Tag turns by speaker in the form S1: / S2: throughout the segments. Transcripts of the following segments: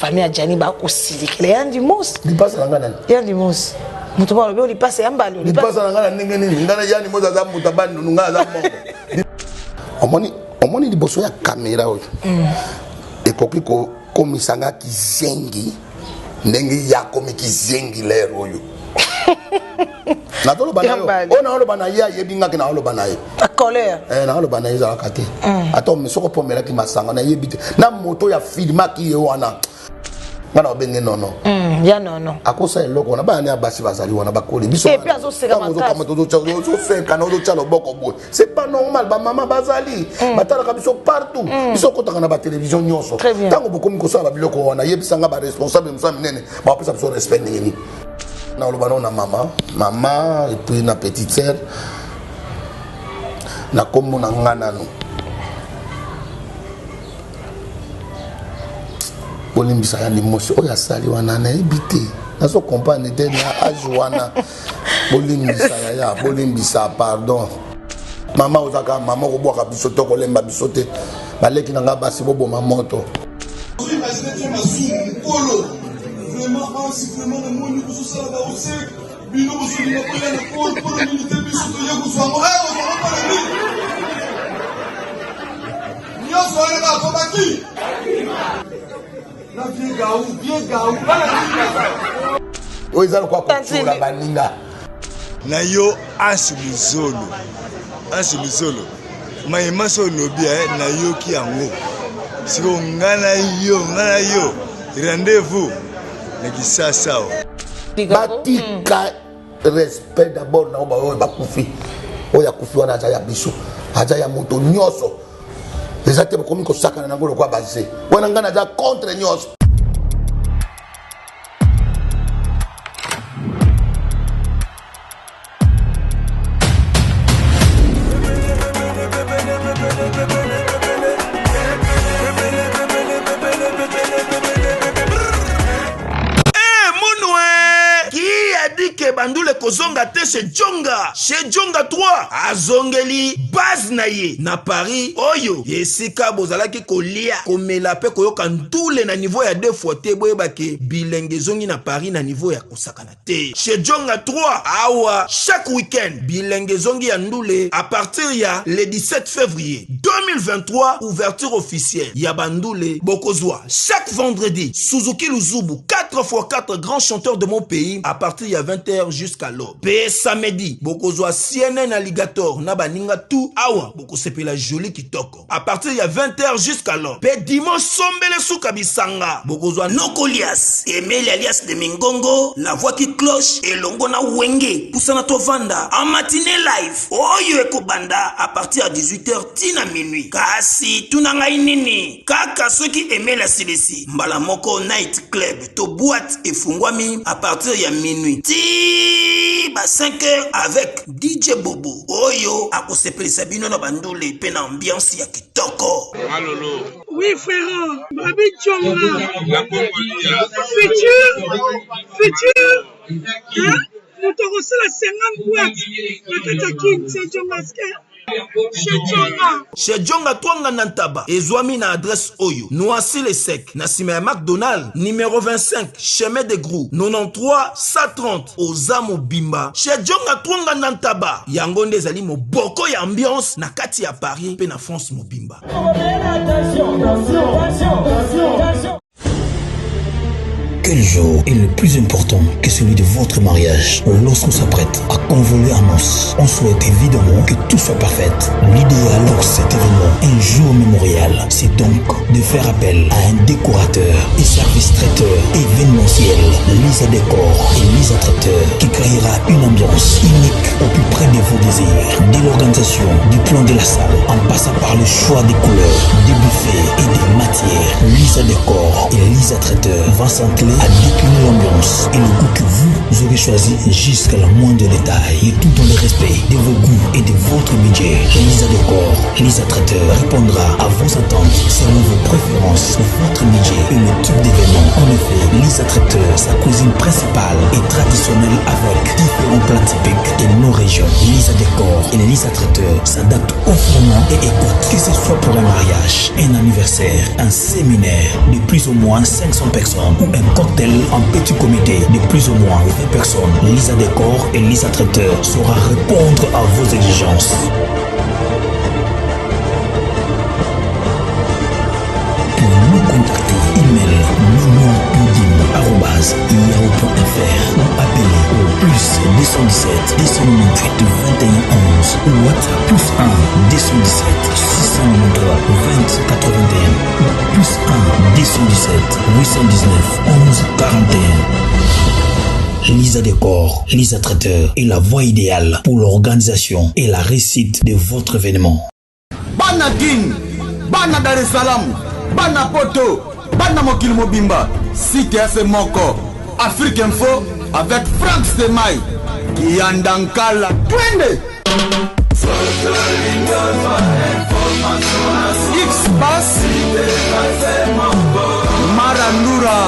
S1: Famille ya Gianni bakosilikela Yandi Mosi.
S2: Lipasa na ngai nani?
S1: Yandi Mosi. Moto moko alobi olipasa ya mbali.
S2: Lipasa na ngai na ndenge nini? Ngai na Yandi Mosi aza moto abandundu, ngai aza mongo. Omoni, omoni liboso ya kamera oyo. Ekoki kokomisa nga kizengi ndenge ya komi kizengi lere oyo. Nazoloba na yo, oyo naoloba na ye ayebi nga ke naoloba na ye.
S1: Colère.
S2: Eh, naoloba na ye ezalaka te. Ata soko mpo omelaki masanga nayebi te. Na moto ya filmaki ye wana. Nga na obenge nono.
S1: Ya nono.
S2: Akosa eloko wana bana ya basi bazali wana bakoli biso.
S1: Et puis azoseka makasi.
S2: Ozoseka na ozotya loboko boye. C'est pas normal, ba mama bazali. Batalaka biso partout. Biso okotaka na ba télévision nyonso. Tango bokomi kosala biloko wana, yebisanga ba responsable mosusu ya minene, bapesa biso respect ndenge nini. Naloba nao na mama, mama et puis na petite sœur. Na kombo na nga nano. Bolimbisa ya limosi oyo asali wana nayebi te, nazo comprendre te na age wana. Bolimbisa yaya, bolimbisa pardon. Mama ozaka mama okobwaka biso te, okolemba biso te. Baleki na nga basi boboma moto.
S3: Bino bozolinga boya na pole mpona nini te biso toye kozwa yango kozwa mpona nini nyonso wana kaka mpo baki na vie gau vie gau bana
S2: oyo eza lokola kotiola baninga
S3: na yo. Anse Luzolo, Anse Luzolo, mayema so olobi nayoki yango sikoyo. Nga na yo, nga na yo rendez-vous na Kisasa.
S2: Batika respect d'abord na oyo bakufi. Oyo akufi wana aza ya biso, aza ya moto nyonso. Eza te bokomi kosakana nango lokola baze wana. Ngai naza contre nyonso.
S4: Bandule kozonga te chez Djonga, chez Djonga 3 azongeli base na ye na Paris oyo esika bozalaki kolia komela pe koyoka ndule na niveau ya 2 fois te. Boyebake bilenge ezongi na Paris na niveau ya kosakana te. Chez Djonga 3 awa chaque week-end bilenge ezongi ya ndule à partir ya le 17 février 2023, ouverture officielle ya bandule. Bokozwa chaque vendredi Suzuki Luzubu 4x4 grand chanteur de mon pays à partir ya 20h jusqu'à l'aube. Pe samedi bokozwa CNN Alligator na baninga tout awa bokosepela joli kitoko à partir ya 20h jusqu'à l'aube. Pe dimanche sombele suka bisanga bokozwa Nokolias Emeli alias de Mingongo la voix qui cloche elongo na Wenge pusana tovanda en matinée live oyo ekobanda à partir ya 18h tina minuit. Kasi tuna ngai nini kaka soki Emeli asilisi mbala moko night club to boîte efungwami à partir ya minuit ti ba 5h avec DJ Bobo oyo akosepelisa bino na bandule pe na ambiance ya kitoko.
S3: Malolo.
S5: Oui frère, Babi Djonga. Futur, futur, hein? Moto akosala 50 boîte na kati ya Kin, c'est Djonga. Chez Djonga.
S4: Chez Djonga Twanga na Ntaba ezwami na adresse oyo Noisy-le-Sec na nsima ya McDonald numéro 25 chemin de Grou 93 130 oza mobimba. Chez Djonga Twanga na Ntaba yango nde ezali moboko ya ambiance na kati ya Paris pe na France mobimba.
S6: Quel jour est le plus important que celui de votre mariage? Lorsqu'on s'apprête à convoler en noces, on souhaite évidemment que tout soit parfait. L'idéal pour cet événement, un jour mémorial, c'est donc de faire appel à un décorateur et service traiteur événementiel, Lisa Décor et Lisa Traiteur, qui créera une ambiance unique au plus près de vos désirs. Dès l'organisation du plan de la salle, en passant par le choix des couleurs, des buffets et des matières, Lisa Décor et Lisa Traiteur va s'atteler à décliner l'ambiance et le goût que vous aurez choisi jusqu'à la moindre détail, et tout dans le respect de vos goûts et de votre budget. Lisa Décor, Lisa Traiteur répondra à vos attentes selon vos préférences, votre budget et le type d'événement. En effet, Lisa Traiteur, sa cuisine principale est traditionnelle avec différents plats typiques de nos régions. Lisa Décor et Lisa Traiteur s'adaptent au format et écoute, que ce soit pour un mariage, un anniversaire, un séminaire de plus ou moins 500 personnes ou un cocktail en petit comité de plus ou moins 20 personnes. Lisa Décor et Lisa Traiteur saura répondre à vos exigences. Pour nous contacter, email mémoirepudim.yahoo.fr ou appeler au plus 217 298 21 11 ou WhatsApp plus 1 217 693 20 81 ou plus 1 217 819 11 41. Lisa Décor, Lisa Traiteur est la voie idéale pour l'organisation et la réussite de votre événement.
S7: Bana Kin, bana Dar es Salaam, bana Poto, bana mokili mobimba, site ya se moko, Afrique Info avec Franck Stemay, Kiyanda Nkala, twende! X Bass, Marandura.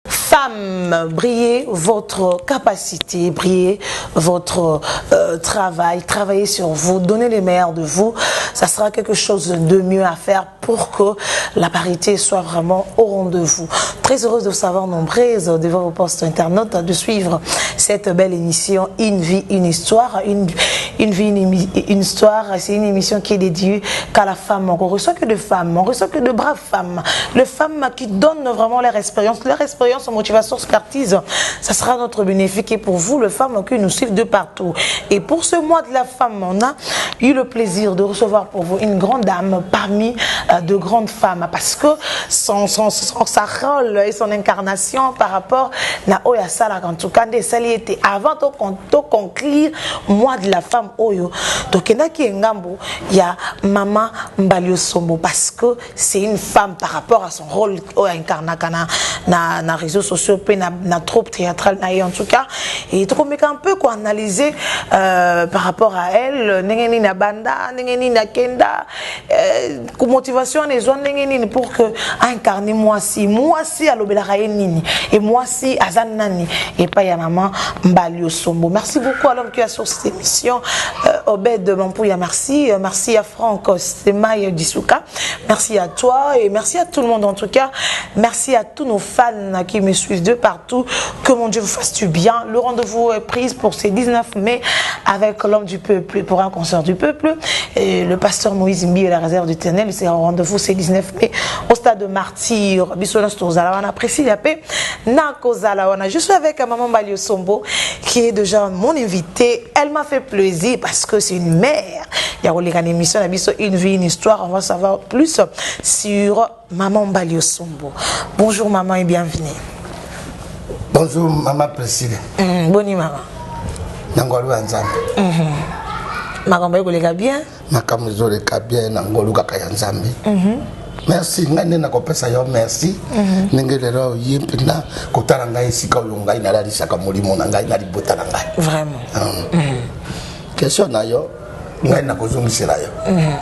S1: Femmes, brillez votre capacité, brillez votre euh, travail, travaillez sur vous, donnez les meilleurs de vous. Ça sera quelque chose de mieux à faire pour que la parité soit vraiment au rendez-vous. Très heureuse de vous savoir nombreuses devant vos postes internautes, de suivre cette belle émission Une vie, une histoire. Une, une vie, une, une histoire, c'est une émission qui est dédiée qu'à la femme. On reçoit que de femmes, on reçoit que de braves femmes. Les femmes qui donnent vraiment leur expérience, leur expérience en motivation, expertise. Ça sera notre bénéfice et pour vous, les femmes qui nous suivent de partout. Et pour ce mois de la femme, on a eu le plaisir de recevoir pour vous une grande dame parmi euh, de grandes femmes parce que son, son, son, sa rôle et son incarnation par rapport na oyo asalaka en tout cas nde esali ete avant to, to conclure mois de la femme oyo tokendaki engambo ya mama Mbalio Sombo parce que c'est une femme par rapport à son rôle oyo incarnaka na, na, na réseaux sociaux pe na, na troupe théâtrale na ye en tout cas et tokomeka un peu koanalyser euh, par rapport à elle ndenge nini abanda ndenge nini akenda euh, motivation wana ezwa ndenge nini pour que aincarne mwasi mwasi alobelaka ye nini et mwasi aza nani epai ya mama Mbalio Sombo merci beaucoup à l'homme qui a sur cette émission euh, Obed Mampouya merci euh, merci à Franck Semaï Dissouka merci à toi et merci à tout le monde en tout cas merci à tous nos fans qui me suivent de partout que mon Dieu vous fasse du bien le rendez-vous est pris pour ce 19 mai avec l'homme du peuple pour un concert du peuple et le pasteur Moïse Mbi et la réserve du Ténel c'est un rendez-vous c'est 19 mai au stade de Martyr biso nyonso tozala wana Priscilla pe nakozala wana je suis avec maman Mbalio Sombo qui est déjà mon invité elle m'a fait plaisir parce que c'est une mère ya koleka na émission na biso une vie une histoire on va savoir plus sur maman Mbalio Sombo bonjour maman et bienvenue
S2: bonjour maman Priscilla
S1: mm, boni maman
S2: na ngolu ya nzambe
S1: mm -hmm. makambo ekoleka bien
S2: makambo ezoleka bien na ngolu kaka ya nzambe mm -hmm. merci ngai nde nakopesa yo merci mhm. ndenge lelo oye mpenza kotala ngai esika oyo ngai nalalisaka molimo na ngai na libota na ngai
S1: vraiment
S2: mhm. question na yo ngai nakozongisela yo
S1: mhm.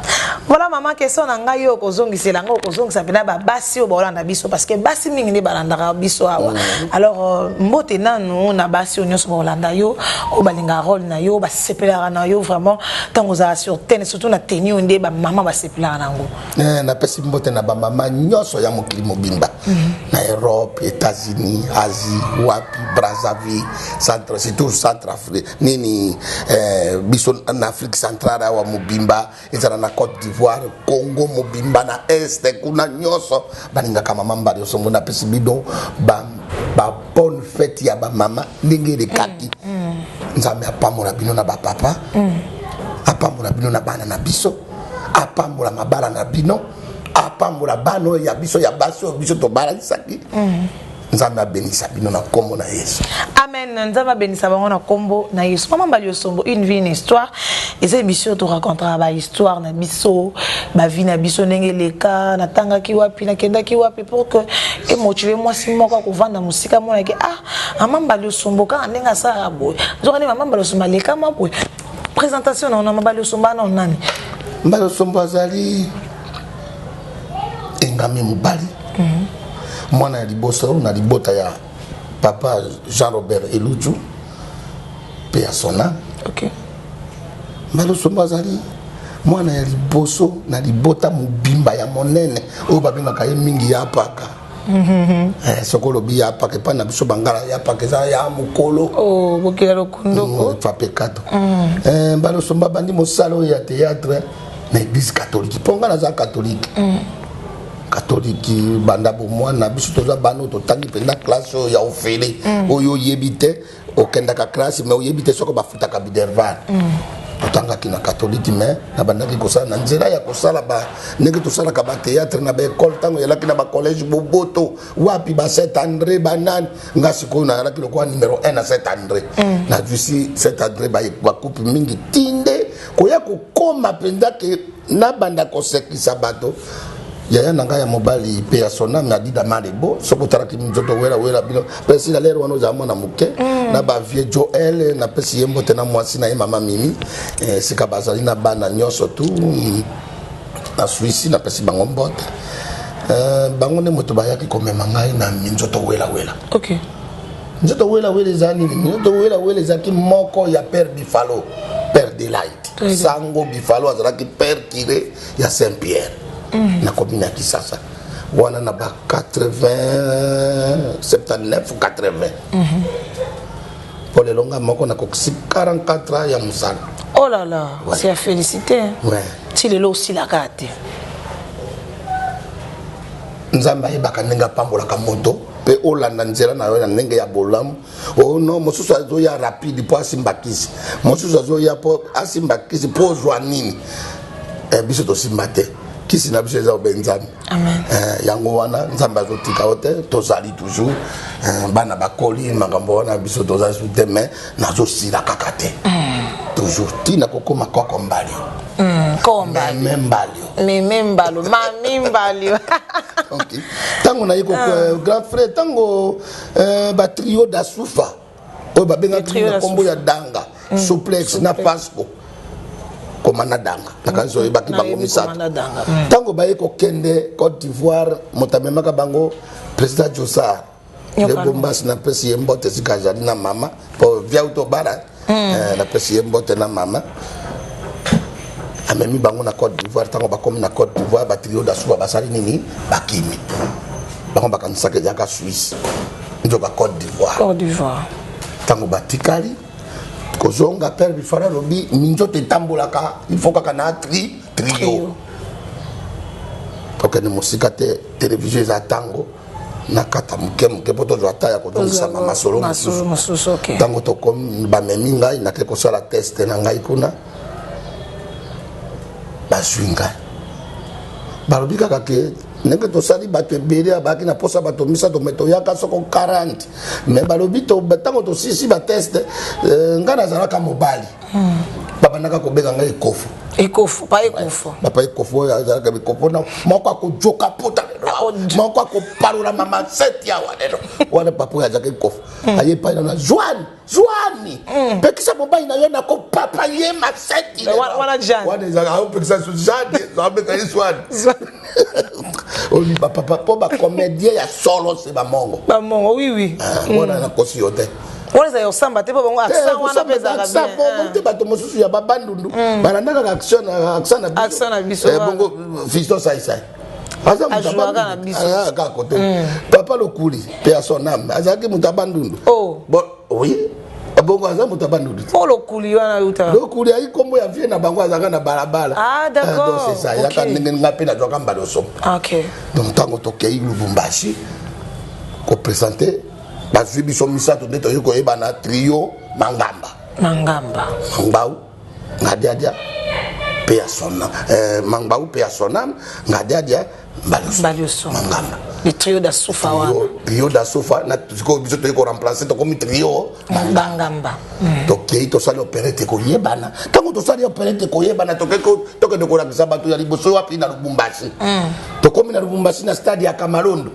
S1: voilà mama question na ngai yo okozongisela ngai okozongisa mpena babasi oyo baolanda biso parce que basi mingi nde balandaka biso awa mm. alors euh, mbote nanu na basi oyo nyonso baolanda yo oyo balingaka role na yo basepelaka na yo vraiment ntango ozala sur tene surtout na teni oyo nde bamama basepelaka na yango
S2: eh, napesi mbote na bamama nyonso ya mokili mobimba mm -hmm. na europe états-unis asie wapi brazzaville centre surtout centre afrique nini eh, biso na afrique centrale awa mobimba ezala na côte d'ivoire congo mobimba na este kuna nyonso balingaka mama mbali osongo napesi bino ba, ba bonne fete ya bamama ndenge elekaki mm, mm. nzambe apambola bino na bapapa mm. apambola bino na bana na biso apambola mabala na bino apambola bana oyo ya biso ya basi oyo biso tobalalisaki mm. nzambe abenisa bino na nkombo na yesu
S1: amen nzambe abenisa bango na nkombo na yesu mama mbali osombo une vie une histoire eza émission toracontaka bahistoire na biso bavie na biso ndenge eleka natangaki wapi nakendaki wapi pour que emotive mwasi moko akovanda mosika amonaki ah mama mbali osombo kaka ndenge asalaka boye nzoka nde mama mbali osombo aleka mwa boye. Présentation na mabali osomba na nani?
S2: Mbali osombo azali engami mobali, mwana ya liboso na libota ya papa Jean Robert Eluju mpe ya sona. Mbali osombo azali mwana ya liboso na libota mobimba ya monene oyo babengaka ye mingi ya paka. Soki olobi ya paka epai na biso bangala, ya paka eza ya mokolo.
S1: Oh, bokila lokundoko.
S2: Fapekato. Mbali osomba abandi mosala oyo ya théâtre na église catholique, mpo nga naza catholique. Catholique banda bomwana. Biso toza bana oyo totangi mpenza classe oyo ya ofele, oyo oyebi te okendaka classe mais oyebi te soki bafutaka minerval. Totangaki na catholique, mais nabandaki kosala na nzela ya kosala ba ndenge tosalaka bathéâtre na baécole. Ntango eyalaki na bacollège Boboto, wapi, ba Saint André, banani, nga sikoyo nayalaki lokola numéro 1 na Saint André. Nazwisi Saint André bacoupe mingi, tinde koya kokóma mpenza ke nabanda kosekisa bato. Yaya na ngai ya mobali mpe ya soname, Adida Marebo, soki otalaki nzoto welawela bino mpe sila lere wana ozala mwana moke na bavieux Joel, napesi ye mbote na mwasi na ye mama Mimi, esika bazali na bana nyonso tu na Swisi, napesi bango mbote. Bango nde moto bayaki komema ngai na minzoto welawela. Nzoto welawela eza nini? Nzoto welawela ezalaki moko ya père Bifalo, père Delight. Sango Bifalo azalaki père curé ya Saint Pierre na commune ya Kisasa wana na ba 80, 79, 80, mpo lelo nga moko nakokisi 44 ans ya mosala.
S1: Oh là là. C'est à féliciter. Ti lelo osilaka te.
S2: Nzambe ayebaka ndenge apambolaka moto mpe olanda nzela na yo na ndenge ya bolamu. Oh non, mosusu azoya rapide mpo asimba kisi, mosusu azoya mpo asimba kisi mpo ozwa nini. Biso tosimba te kisi na biso, eza obe Nzambe. Yango wana Nzambe azotika yo te, tozali toujours. Bana bakoli, makambo wana biso toza su te, mais nazosila kaka te, toujours ntina kokóma koko mbalio.
S1: Komba.
S2: Meme mbalio.
S1: Meme mbalo, mami mbalio.
S2: Ok, ntango naye grand frère, ntango batrio dasufa oyo babengaki na nkombo ya Danga, Suplex na Pasco, Komanda Danga, nakanisi oyebaki bango misato. Ntango baye kokende Côte d'Ivoire, moto amemaka bango président Josar Lebombasi, napesi ye mbote esika azali na mama, po via uto bala, napesi ye mbote na mama. Amemi bango na Côte d'Ivoire. Ntango bakomi na Côte d'Ivoire, batrio dasuba basali nini? Bakimi. Bango bakanisaka ezalaka Suisse, nzoka Côte d'Ivoire.
S1: Côte d'Ivoire.
S2: Ntango batikali kozonga, père Bifala alobi minzoto etambolaka, il faut kaka na trio tokende mosika te. Télévision eza ntango nakata moke moke mpo tozwa ata ya kozongisama masolo mosusu. Ntango tokomi, bamemi ngai, nake kosala test na ngai kuna, bazwi ngai, balobi kaka ke ndenge tosali bato ebele abaki na posa bato misato, me toyaka soko 40, me balobi ntango tosisi batest, ngai nazalaka mobali, babandaka kobenga ngai Ekofo.
S1: Ekofo, pa Ekofo.
S2: Papa Ekofo oyo azalaka ekofo na moko akojoka pota lelo, moko akopalola mama seti awa lelo wana. Papa oyo azalaka ekofo, aye epai na zwani zwani, pekisa mobali na yo nakopapa ye maseti.
S1: Wana
S2: ezalaka aopekisa jane, abeka ye zwani oyo bapapa, mpo bacomédien ya solo se bamongo.
S1: Bamongo, oui.
S2: Wana nakosi yo te.
S1: Wana ezali kosamba te, mpo bango accent wana mpe ezalaka
S2: bien te. Bato mosusu ya babandundu balandaka accent na
S1: Accent na biso.
S2: Bongo Fiston Saisai aza kaka kote papa Lokuli mpe ya son âme, azalaki moto ya Bandundu. Bon, oui, bongo aza moto ya Bandundu.
S1: Po Lokuli wana uta
S2: Lokuli ayi nkombo ya vie na bango, azalaka na balabala.
S1: Ah, d'accord.
S2: Donc c'est ça, yaka ndenge nga mpe nazwaka mbala osomba. Donc ntango tokei Lubumbashi koprésenter, bazwi biso misato nde toyei koyeba na trio Mangamba.
S1: Mangamba.
S2: Mangbau, Ngadiadia mpe ya son, Mangbau mpe ya sonam, Ngadiadia,
S1: Mbalioso.
S2: Mangamba.
S1: Le trio d'Asufa wana.
S2: Trio d'Asufa. Sikoyo biso toyei koremplacer, tokomi trio
S1: Bangamba.
S2: Tokei, tosali opérette koyebana. Ntango tosali opérette koyebana, tokende kolakisa bato ya liboso wapi? Na Lubumbashi. Tokomi na Lubumbashi na stade ya Kamalondo,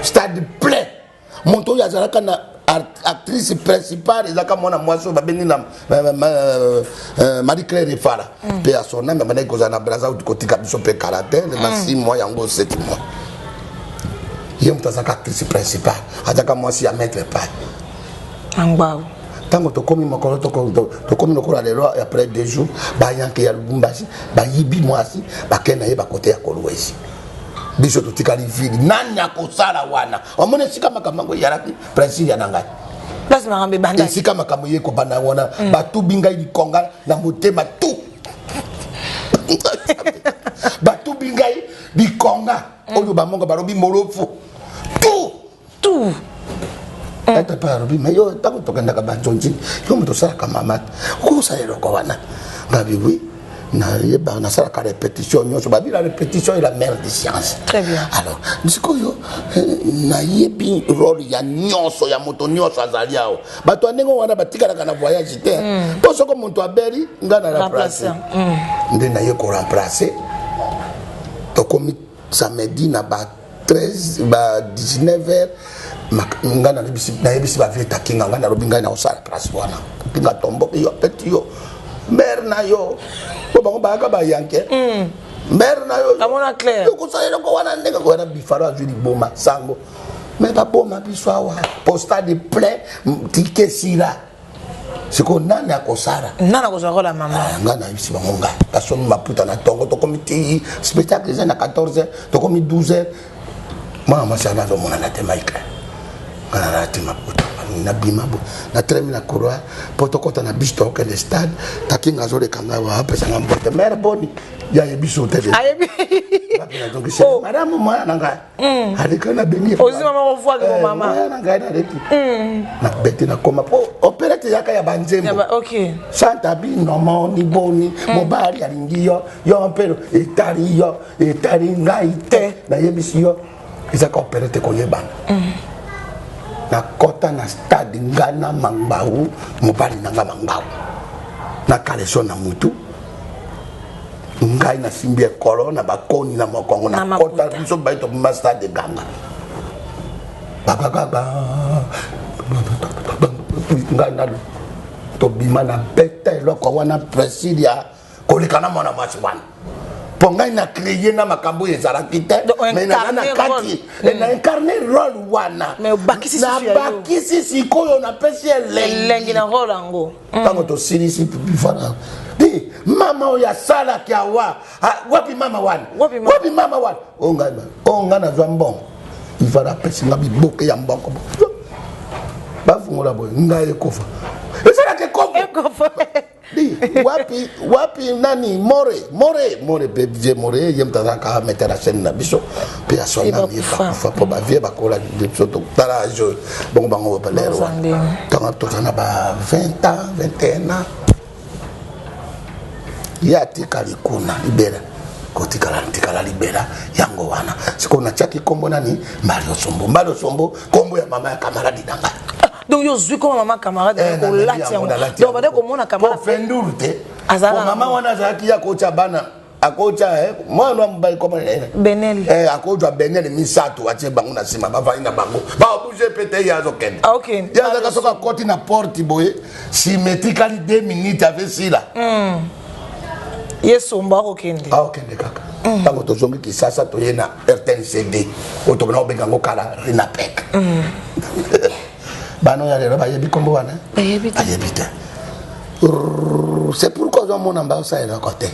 S2: stade plein. Moto oyo azalaka na Actrice principale ezaka mwana mwasi oyo babengi na Marie Claire Efara mpe ya son ame, abandaki kozala na Braza, kotika biso mpe kala te, na 6 mois yango, 7 mois. Ye moto azalaka actrice principale, azalaka mwasi ya maître pai.
S1: Angbawu.
S2: Ntango tokomi mokolo, tokomi lokola lelo, après 2 jours, bayanke ya Lubumbashi bayibi mwasi, bakei na ye bakote ya Kolwezi. Biso totikali vide, nani akosala wana? Omoni esika makambo yango eyalaki, principe ya na ngai.
S1: Place makambo ebandaki.
S2: Esika makambo ye kobanda wana, batubi ngai likonga na motema tu, batubi ngai likonga oyo bamongo balobi molofu tu.
S1: Tu.
S2: Ete mpe alobi: "Me yo, ntango tokendaka banzonzi, yo moto osalaka mama te, okosala eloko wana?" Ngabi: "Oui, nayeba, nasalaka répétition nyonso." Babi: "La répétition est la mère de science."
S1: Très bien.
S2: Alors sikoyo nayebi rôle ya nyonso ya moto nyonso azali awa. Bato ya ndenge wana batikalaka na voyage te, mpo soko moto abeli, nga na remplace. Nde naye koremplace. Tokomi samedi na ba 13, ba 19 heures, nga nayebisi bavieux Takinga, ngai nalobi: "Ngai naosala place wana." Kinga tomboki: "Yo peti, yo mare na yo po bango bayaka bayanke, mare na yo."
S1: Amona clair.
S2: Okosala eloko wana ndenge wana. Bifalo azwi liboma sango me baboma biso awa po stade plein, ticket sila. Sikoyo nani akosala?
S1: Nani akozwa rôle ya mama?
S2: Ah, ngai nayebisi bango: ngai nasomi maputa na ntongo, tokomi ti spectacle eza na 14 heures, tokomi 12 heures, mwana mwasi wana azomonana te. Mike, ngai nalati maputa, nabima bo, natelemi na couloir mpo tokɔta na biso, tokokende stade. Takinga azoleka ngai wa, apesanga mbote: "Mare, boni?" Yayebi so te.
S1: Ayebi.
S2: Oh. Madame, mwana na ngai aleka, nabengi.
S1: Ozwi mama kovuaka bo mama.
S2: Mwana na ngai naleki, nabeti, nakoma po opérette eyaka ya banzembo. Santa bino moni boni, mobali alingi yo, yo mpe etali yo, etali ngai te. Nayebisi yo, ezaka opérette koyebana. Nakɔta na stade, ngai na Mangbau, mobali na nga Mangbau, na caleçon na mutu, ngai nasimbi ekolo na bakoni na mokongo.
S1: Na
S2: nakɔta
S1: maputa.
S2: Biso bai tobima stade, ganga bagagaba, ngai na tobima na beta eloko wana, Presidia koleka na mwana mwasi wana, mpo ngai na créer na makambo oyo ezalaki te.
S1: Donc,
S2: Mais naza na
S1: incarner
S2: kati, na incarne rôle wana.
S1: Mais obakisi susu ya yo.
S2: Nabakisi sikoyo, napesi
S1: elengi
S2: elengi
S1: na rôle yango.
S2: Ntango tosilisi, bifana di mama oyo asalaki awa. Ah, wapi mama wana?
S1: Wapi mama?
S2: Wapi mama wana? Oyo ngai, oyo ngai nazwa mbongo, ifana apesi nga biboke ya mbongo, bafungola boye, ngai ekofa, esalaki ekofa.
S1: Ekofa.
S2: Di, wapi, wapi nani? More, more, more mpe vieux More, ye moto azalaka metteur en scène na biso mpe aswanami.
S1: Bakufa.
S2: Bakufa mpo bavieux bakola biso, totala age bongo, bango balere wana.
S1: Ndenge.
S2: Ntango toza na ba 20 ans, 21 ans, ye atikali kuna libela, kotikala tikala libela. Yango wana sikoyo natiaki nkombo nani? Mario Sombo. Mario Sombo, nkombo ya mama ya camarade na ngai.
S1: Donc yo ozwi koma mama camarade, olati yango. Donc bade komona camarade.
S2: Fendulu te.
S1: Azala
S2: Po mama wana azalaki ya kotya bana, akotya mwana wa mobali koma
S1: Benel.
S2: Akozwa benele misato, atie bango na nsima, bavandi na bango, babouge pe te, ye azokende.
S1: Ah, ok.
S2: Ye azalaka soki akoti na porte boye, nsima etikali 2 minutes, ave sila.
S1: Ye Sombo akokende.
S2: Aokende kaka. Ntango tozongi Kisasa, toye na RTNCD oyo tokona kobenga yango kala Renapec. Bana oyo ya lelo bayebi nkombo wana?
S1: Bayebi te.
S2: Bayebi te. Rrrr, c'est pourquoi ozomona baosalelaka te.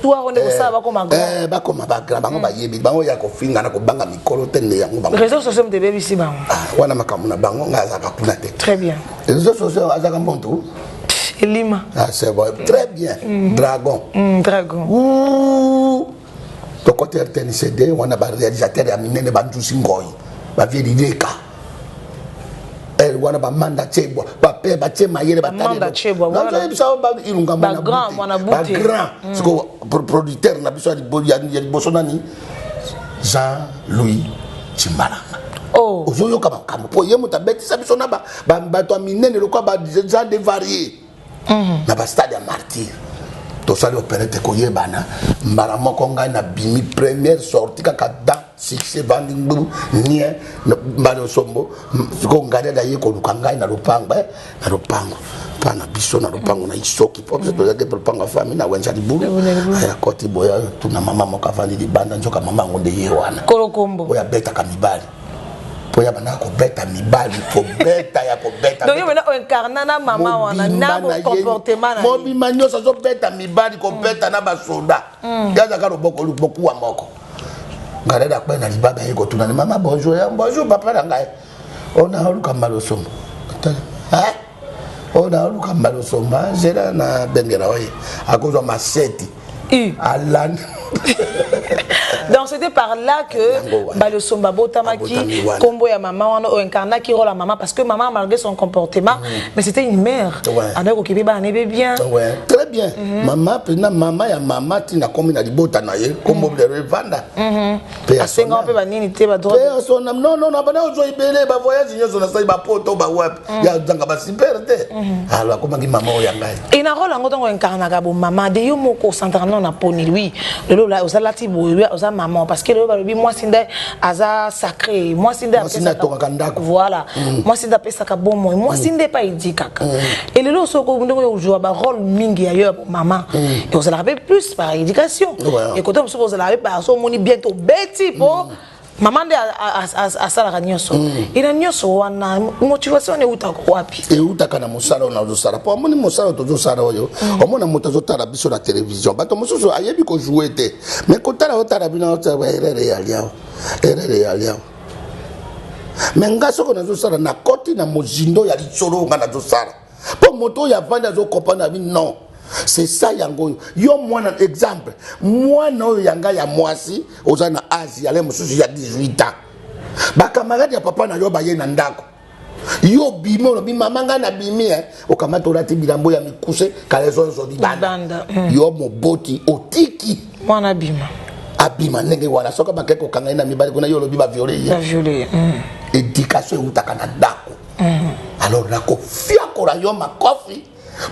S1: Tuaro nde kosala bakoma grand.
S2: Bakoma bagrand, bango bayebi bango ya kofinga na kobanga mikolo te, nde yango bango.
S1: Réseau sociaux moto ebebisi bango.
S2: Ah, wana makambo na bango, ngai azalaka kuna te.
S1: Très bien.
S2: Réseau sociaux azalaka mbontu.
S1: Elima.
S2: Ah, c'est bon, très bien. Dragon.
S1: Dragon.
S2: Ouh. Tokoti RTNCD wana, baréalisateur ya minene, banzusi ngoi, bavieux Lileka wana, bamanda Chebwa, bape batie mayele.
S1: Bamanda Chebwa, voilà.
S2: Nazoyebisa Ilunga.
S1: Bagrand, mwana bute.
S2: Bagrand. Siko producteur na biso ya liboso nani? Jean Louis Chimbalanga.
S1: Oh.
S2: Ozoyoka makambo, mpo ye moto abetisa biso na bato ya minene lokwa ba Jean de Varie na bastade ya Martyr. Tosali opérette koyebana mbala moko, ngai nabimi première sortie kaka dans. Succès bandi ngbu nie mbala osombo sikoyo ngai aye koluka ngai na lopango eh, na lopango mpa na biso na lopango na isoki mpo biso tozalaki mpe lopango ya fami na wenza libulu akoti boye tuna mama moko avandi libanda nzoka mama yango nde ye wana oyo abetaka mibali mpo ya bandaka kobeta mibali kobeta ya kobeta
S1: donc yo mena oincarna na mama wana na comportement na
S2: mobima nyonso azobeta mibali kobeta na basoda mm. yazaka loboko bokuwa moko ngai nakpai na libaba ye kotuna ni mama bonjour ya bonjour papa na ngai ona oluka mbalosomba ona oluka mbalosomba zela na bengela oye akozwa maseti alandi.
S1: Donc c'était par là que Balosomba botamaki kombo ya maman wana o incarnaki rôle ya maman parce que maman malgré son comportement mm. mais c'était une mère. Ouais. Andaki kokipe bana ne bien.
S2: Ouais. Très bien. Mm -hmm. Maman pena mama ya mama tina komi na libota na ye kombo mm. lelo evanda.
S1: Mm -hmm. Asenga mpe banini te ba droit.
S2: Pe son non non na bana ozo ebele ba voyage nyonso na sali ba poto ba wapi. Mm. Ya zanga ba super te. Mm -hmm. Alors akomaki mama oyo ya ngai.
S1: Et na rôle yango ntango incarnaka bo mama de yo moko osantaka nano na poni oui lelo ozalati boye oza maman parce que lelo balobi mwasi nde aza sacré mwasi nde
S2: atongaka ndako
S1: voilà mm. mwasi nde apesaka bomoi mwasi mm. nde epai edikaka mm. e lelo soko ndenge oyo ozwa barole mingi ya yo ya bomama mm. ozalaka mpe plus par éducation ekote mosusu ozalaka mpe par so omoni bien tobeti mpo mm. mama nde asalaka nyonso mm. ena nyonso wana motivation wana eutaka wapi?
S2: Eutaka na mosala oyo nazosala, mpo amoni mosala oyo tozosala oyo mm. Omona moto azotala biso na televizio, bato mosusu ayebi kojoue te, mais kotala otala bino erreur eyali awa, erreur eyali awa. Mais nga soko nazosala, nakoti na mozindo ya lisolo oyo nga nazosala, mpo moto oyo avandi azocomprendre abi non, c'est ça yango oyo yo mwana. Exemple, mwana oyo ya ngai ya mwasi oza na age yale mosusu ya 18 ans, bakamarade ya papa na yo baye na ndako, yo obimi, olobi mama ngai nabimi, eh. Okamata olati bilambo ya mikuse kala ezonzo libanda. Yo moboti otiki
S1: mwana abima.
S2: Abima ndenge wana, soki bakei kokanga ye na mibali kuna, yo olobi baviole ye.
S1: Baviole.
S2: Éducation eutaka na ndako. Alors nakofiakola yo makofi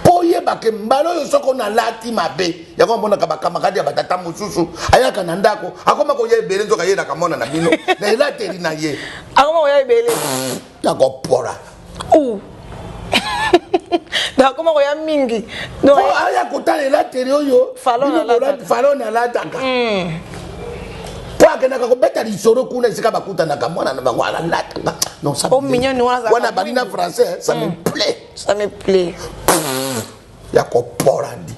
S2: mpo oyebake mbala oyo soko nalati mabe. Yango amonaka bakamarade ya batata mosusu ayaka na ndako, akoma koya ebele, nzoka ayelaka mwana na bino na elateli na ye.
S1: Akoma koya ebele.
S2: Ya kopola.
S1: Donc akoma koya mingi.
S2: Aya kotala elateli oyo Falon alataka, mpo akendaka kobeta lisolo kuna esika bakutanaka mwana na bango alataka.
S1: Non,
S2: wana bali na français, ça me plaît.
S1: Ça me plaît.
S2: Ya kopola di.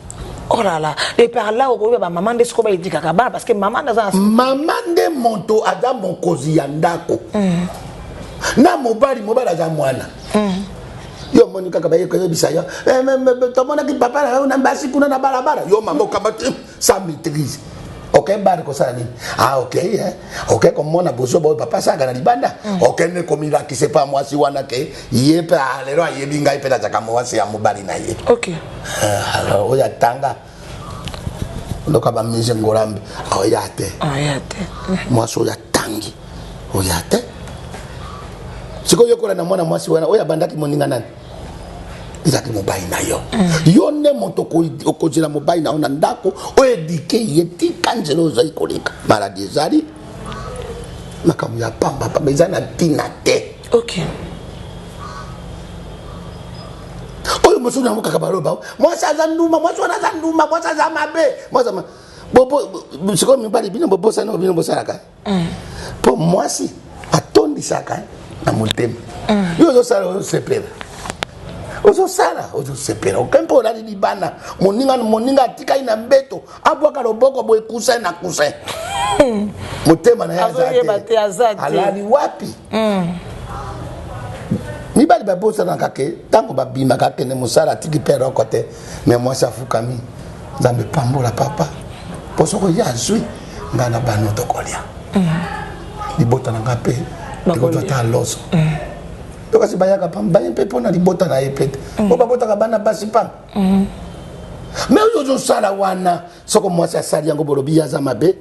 S1: Oh là là, et par là okoyeba bamama nde sikoyo baedikaka bana, parce que mama nde aza
S2: mama nde moto aza mokonzi ya ndako na mobali. Mobali aza mwana. Yo omoni kaka baye koyebisa yo, tomonaki papa na yo na basi kuna na balabala. Yo mama okamba sans maîtrise, ok, bana kosala nini? Ah ok, eh. Ok, komona bozoba oyo papa asalaka na libanda, okende komilakisa epa mwasi wana ke ye mpe lelo ayebi ngai mpe nazalaka mwasi ya mobali na ye. Alors oyo atanga loka bamise ngolambe oya te.
S1: Oya te.
S2: Mwasi oyo atangi oya te. Sikoyo yokola na mwana mwasi wana oyo abandaki moninga nani ezalaki mobali na yo. Yo nde moto okozela mobali na yo na ndako oyo edike ye. Tika nzela oyo ozali koleka, maladi ezali makambo ya pamba pamba, eza na ntina te. Oyo mosusu yango kaka baloba mwasi aza ndumba, mwasi wana aza ndumba, mwasi aza mabe, mwasi sikoyo mibali bino bobosani bino bosalaka mpo mwasi atondisaka na motema. Yo ozosala, ozosepela, ozosala, ozosepela, oke mpe olali libanda, moninga moninga atikali na mbeto, abwaka loboko boye, coussin na coussin, motema na ye
S1: aza
S2: te, alali wapi? Mibali babosanaka ke ntango babimaka akende mosala, atiki mpe eloko te, mais mwasi afukami: Nzambe pambola papa, mpo soko ye azwi ngai na bano tokolia, libota na ngai mpe ekozwa ata loso. To kasi bayaka pamba, baye mpe mpona libota na ye mpe te, po babotaka bana basi pamba. Mais oyo ozosala wana, soko mwasi asali yango, bolobi ye aza mabe.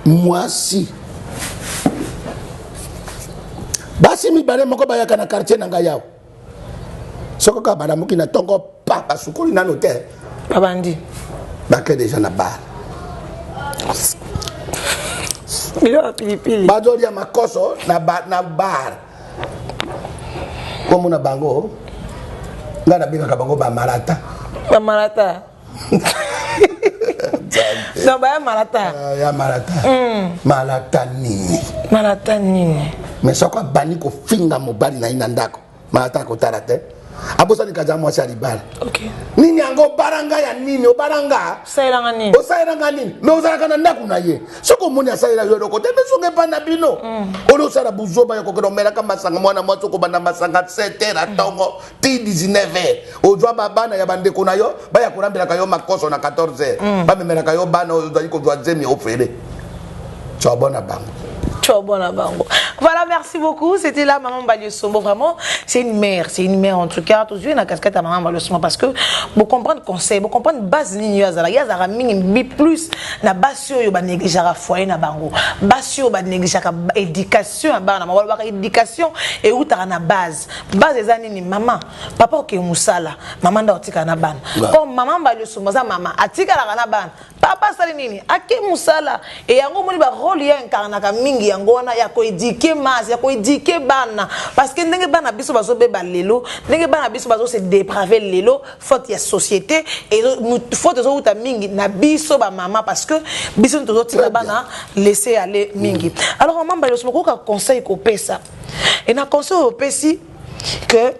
S2: Mwasi, basi mibale moko bayaka na quartier na ngai awa, soko kaka balamuki na ntongo, pa basukoli nano te,
S1: babandi
S2: bake deja na bar.
S1: Biloko ya pilipili.
S2: Bazolia makoso na, ba, na bar. Kombo na bango ngai nabengaka bango bamalata.
S1: Bamalata. Donc baya malata.
S2: Uh, ya malata. Mm. Malata nini?
S1: Malata nini?
S2: Mais soko abandi kofinga mobali na ye na ndako malata akotala te abosani kaza mwasi ya libala
S1: okay.
S2: nini yango obalanga ya nini obalanga
S1: osalelanga nini
S2: osalelanga nini me ozalaka na ndako na ye soki omoni asalela yo eloko te mesonga epai na bino mm. oli osala buzoba ya kokende omelaka masanga mwana mwasi okobanda masanga 7 heures ya ntongo ti 19 heures ozwa babana ya bandeko na yo baya kolambelaka yo makoso na 14 heures mm. bamemelaka yo bana oyo ozali kozwa zemi ofele tswabona bango
S1: Bango. Voilà, merci beaucoup. C'était là Maman Mbalio Vraiment, c'est une mère. C'est une mère en tout cas. Tous la casquette à Maman Mbalio parce que vous comprenez conseil, vous comprenez base ni yazala. Yazala mingi bi plus na base yo ba négligeara foyer na bango. Base yo ba négligeara éducation ya bana. Ba éducation et où na base. Base eza nini maman, papa oke musala, maman nda otika na bana. Comme Maman Mbalio aza mama, atikalaka na bana. Papa asali nini? Ake musala. E yango omoni ba role ya incarnaka mingi yango wana ya koéduquer masse, ya koéduquer bana. Parce que ndenge bana biso bazobeba lelo, ndenge bana biso bazo se dépraver lelo, faute ya société et faute ezowuta mingi na biso ba mama parce que biso tozotika bana laisser aller mingi. Alors maman Mbalio Sombo koka conseil kopesa. Et na conseil opesi que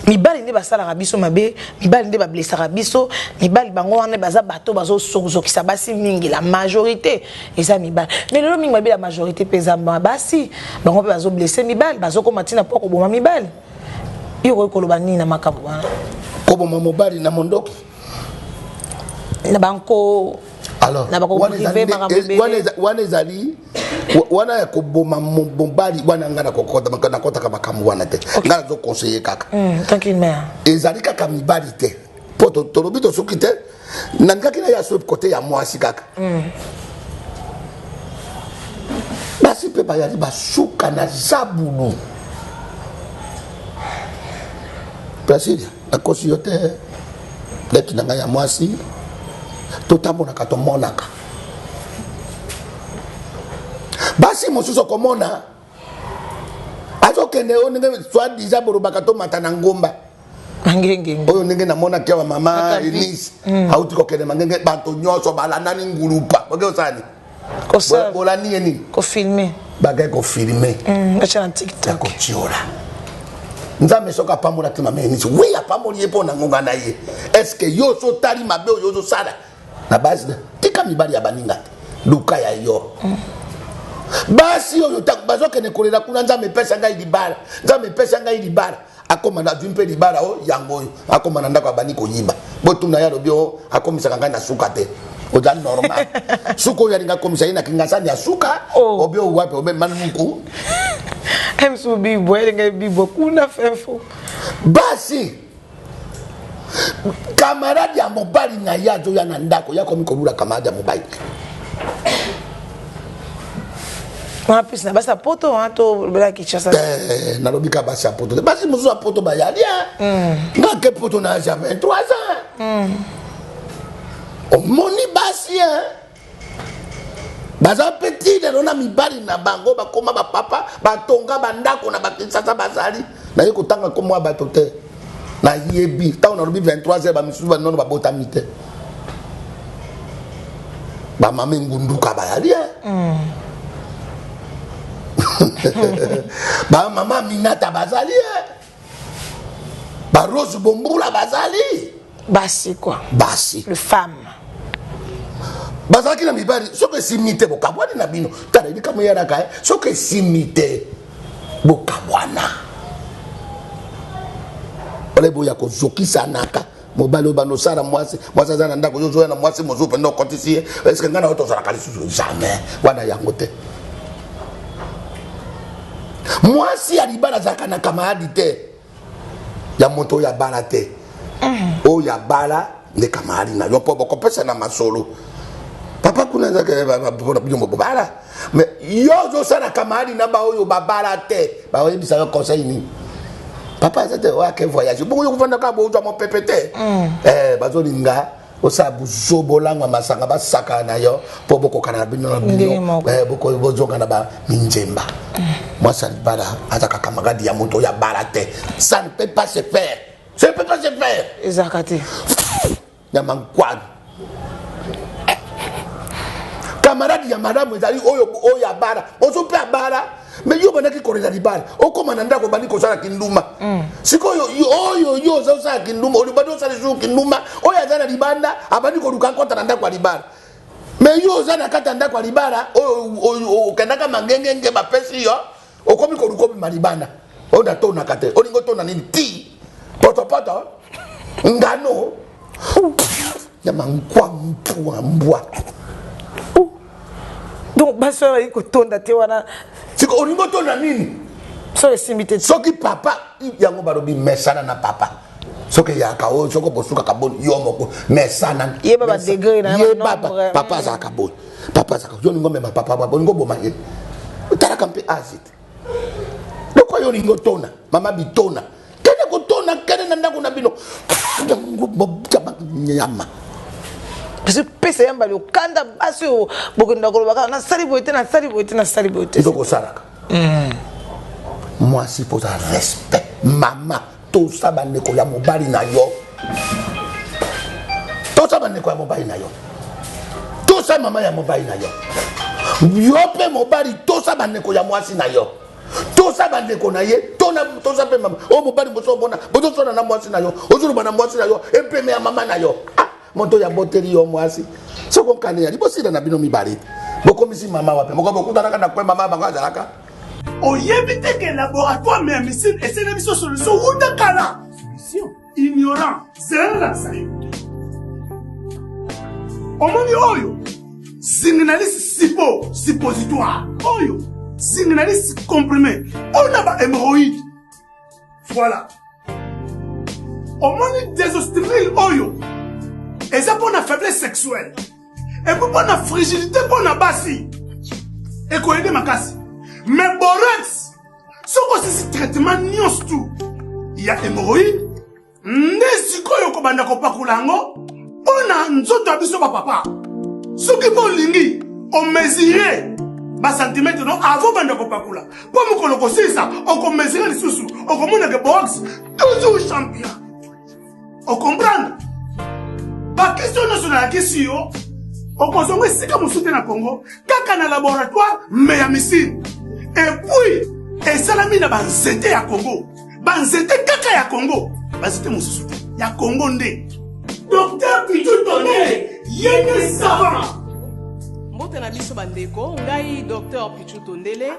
S1: mibali nde basalaka biso mabe, mibali nde bablessaka biso, mibali bango wana baza bato bazozokisa basi mingi, la majorité eza mibali. Mais lelo mingi mabe la majorité mpe eza basi, bango mpe bazoblesse mibali, bazokoma ntina mpo koboma mibali. Yo okoki koloba nini na makambo wana?
S2: Koboma mobali na mondoki
S1: na banko
S2: alors wana ezali wana ya koboma mobali wana ngai nakotaka makambo wana te, ngai nazoconseille kaka ezali kaka mibali te, mpo tolobi tosuki te, nalingaki na ya so kote ya mwasi kaka. Basi mpe bayali basuka na zabulu. Brasilia nakosi yo te, leki na ngai ya mwasi, totambolaka tomonaka basi mosusu okomona azokende oyo ndenge soit disant bolobaka tomata na ngomba oyo ndenge namonaki awa mama Enis auti kokende mangenge, bato nyonso balandani ngulupa, boke osala nini? Bolandi ye nini?
S1: Kofilme.
S2: Bakei kofilme.
S1: Batia na TikTok.
S2: Kotiola Nzambe soki apambolaki mama Enis, wi apamboli ye mpo na ngonga na ye. Est-ce yo so otali mabe oyo ozosala na base? Tika mibali ya baninga te, luka ya yo. Basi oyo bazokende kolela kuna, Nzambe epesa ngai libala, Nzambe epesa ngai libala, akoma na azwi mpe libala o yango oyo akoma na ndako abandi koyiba. Botuna ye, alobi o akomisaka ngai na suka te. Oza normal? Suka oyo alinga akomisa ye na Kingasani ya suka obi oyo wapi obe manuku.
S1: Msu bibwa elinga bibwa kuna fefo.
S2: Basi camarade ya mobali na ye azoya na ndako, ya komi kolula camarade ya mobali.
S1: Wana plus na basi ya poto to lobela Kinshasa?
S2: Nalobi ka basi ya poto te, basi mosusu ya poto bayali. Nga ke poto na age ya 23 ans, omoni basi baza mpe ti lelo na mibali na bango, bakoma bapapa, batonga bandako na bakinshasa. Bazali naye kotanga nkombo ya bato te, nayebi ntango nalobi 23 heures, bamisusu banono babotami te, bamama engunduka bayali, bamama Minata bazali, barose bombula bazali.
S1: Basi quoi.
S2: Basi.
S1: Le femme.
S2: Bazalaki na mibali, soki esimi te bokabwani na bino. Tala likambo eyalaka, soki esimi te bokabwana. Wala boya kozokisanaka mobali oyo bandosala mwasi, mwasi aza na ndako, yo ozoya na mwasi mosusu mpenza okotisi ye. Est-ce ngai na yo tozalaka lisusu? Jamais wana yango te. Mwasi ya libala azalaka na camarade te ya moto oyo abala te. Oyo abala nde camarade na yo mpo bokopesa na masolo. Papa kuna ezaka mpona bino bobala, mais yo ozosala camarade na baoyo babala te, baoyebisa yo conseil nini? Papa aza te, oyo ake voyage, bongo yo kovanda kaka, bozwa mopepe te. Bazolinga. Osala buzoba olangwa masanga basakana na yo mpo bokokana na bino na bino eh, bozonga na baminzemba. Mwasi ya libala azaka camarade ya moto oyo abala te. Ça ne peut pas se faire, ça ne peut pas se faire.
S1: Ezalaka te.
S2: Ya mankwani camarade ya malamu ezali oyo oyo abala, ozo mpe abala, mais yo obandaki kolela libala, okóma na ndako obandi kosala kinduma. Sikoyo oyo yo oza osala kinduma, olibandi osala lisusu kinduma, oyo aza na libanda abandi koluka nkota na ndako ya libala, mais yo oza na kati ya ndako ya libala oyo okendaka mangengenge bapesi yo, okomi koluka obima libanda. Oyo natonaka te, olingi otona nini? Ti potopoto ngano ya mankwa mpua mbwa.
S1: Donc basi oyo balingi kotonda te wana.
S2: Siko olingi otonda nini?
S1: Soki esimbi te.
S2: Soki papa yango balobi mesana na papa, soki eyaka oyo, soki bosukaka boni yo moko mesana.
S1: Yeba badegré na
S2: yeba papa azalaka boye, papa azalaka yo olingi omema papa, olingi oboma ye, otalaka mpe azi te. Lokwa yo olingi otona mama bitona, kende kotona, kende na ndako na bino nyama.
S1: Pesa yamba lokanda basi oyo bokenda koloba kaka nasali boye te, nasali boye te, nasali boye te.
S2: Eloko osalaka mwasi mpoza respect mama, tosa bandeko ya mobali na yo, tosa bandeko ya mobali na yo, tosa mama ya mobali na yo. Yo mpe mobali, tosa bandeko ya mwasi na yo, tosa bandeko na ye, tosa mpe mama oyo. Mobali moso omona bozosona na mwasi na yo, ozoloba na mwasi na yo epeme ya mama na yo. Ah, moto ya boteli yo mwasi, soki okani ya libosila na bino mibale, bokomisi mama wapi? Moko bokutanaka na kwe mama bango azalaka.
S8: Oyebi te ke laboratoire ya misine esene biso solution wuta kala? Solution ignorant, zela nalakisa yo. Omoni oyo Zingnalis sipo suppositoire, oyo Zingnalis comprimé oyo na ba hémorroïde. Voilà, omoni désostimil oyo eza mpo na faiblesse sexuelle epuis mpo na frigidité mpo na basi, ekoyede makasi. Mais borax, soki osisi traitement nyonso tu ya hémorroïde, nde sikoyo okobanda kopakola yango mpo na nzoto ya biso bapapa. Soki mpo olingi omesure basantimetre no avant banda kopakola, mpo mokolo kosilisa okomesure lisusu, okomona ke borax toujours champion. Okomprendre bakestio nyonso nalakisi yo, okozonga esika mosusu te na Congo, kaka na laboratoire me ya misine. Epuis esalami na banzete ya Congo, banzete kaka ya Congo, banzete mosusu te, ya Congo nde. Docteur Pichu Tonele ye nde savant.
S9: Mbote na biso bandeko, ngai Dr Pichu Tondele,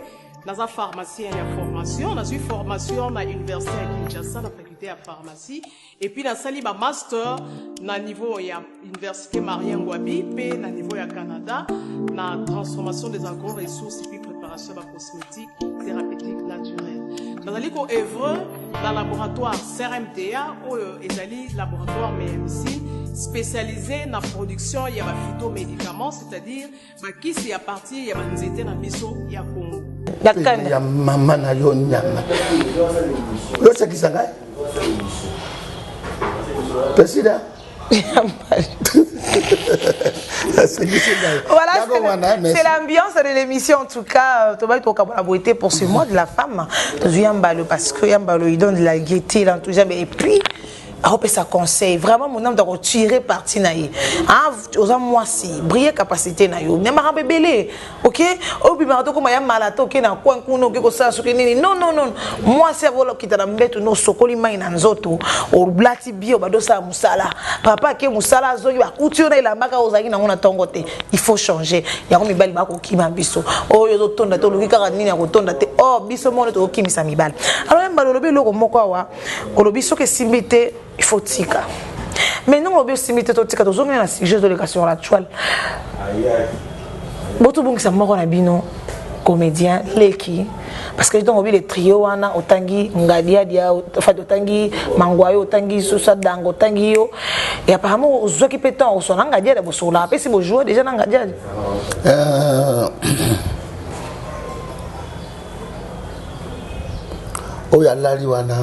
S9: naza pharmacien ya formation, nazwi formation na université ya Kinshasa na faculté ya pharmacie, et puis nasali ba master na niveau ya université Marien Ngouabi mpe na niveau ya Canada na transformation des agro-ressources et puis préparation ya bacosmétique thérapeutique naturelle. Nazali ko-œuvre na laboratoire CRMTA oyo ezali laboratoire médecine spécialisé na production ya baphytomédicaments, c'est-à-dire bakisi ya partir ya banzete na biso ya Congo.
S2: Pene ya mama na yo nyama, yosekisa ngai pesida.
S1: Voilà, c'est l'ambiance de l'émission en tout cas. Thomas Tokabola Boité pour ce mois de la femme. Yambalo, parce que Yambalo, il donne de la gaieté, l'enthousiasme et puis akopesa conseil vraiment mon âme tirer parti na ye. Ah, oza mwasi, briller capacité na yo mais makambo ebele ok, obimaka tokoma ya mala te, oke na coin kuna, oke kosala soki nini. Non, non, non, mwasi avola okita na mbeto no, osokoli mai na nzoto, olati bio, bado osala mosala. Papa ake mosala, azongi, bakuti yo na elamba kaka ozalaki nango na ntongo te. Il faut changer yango. Mibali bakokima biso oyo ozotonda te, oluki kaka nini ya kotonda te. Or biso moko nde tokokimisa mibali. Alors yambala, olobi eloko moko awa, olobi soki esimbi te, il faut tika. Mais ndenge olobi esimbi te, totika, tozongeli na sujet ezoleka sur la toile. Botobongisa moko na bino comédien leki, parce que ntango obi le trio wana, otangi Ngadiadia, en fait otangi Mangwayo, otangi Susa Dango, otangi yo, et apparemment ozwaki mpe temps oswa na Ngadiadia, bosololaka mpe si bojoue déjà na Ngadiadia.
S2: Oyo alali wana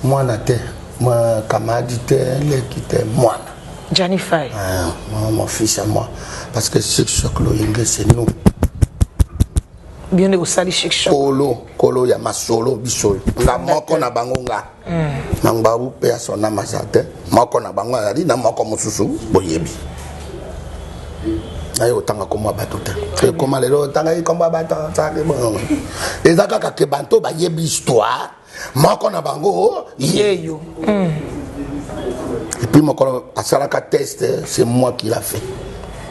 S2: mwana te. Moi, camarade te, leki te, mwana.
S1: Gianni Fay.
S2: Ah, moi, mon fils à moi. Parce que Chic Choc Loyenge, c'est nous.
S1: Bien de kosali Chic Choc.
S2: Kolo, kolo ya masolo biso. Nga moko na bango nga. Mangbabu pe ya son âme aza te. Moko na bango azali na moko mosusu boyebi. Naye otanga kombo ya bato te. Ekoma lelo otanga kombo ya bato. Eza kaka ke banto bayebi histoire. Moko na bango yeyo. Et puis mokolo asalaka test, c'est moi qui l'a fait.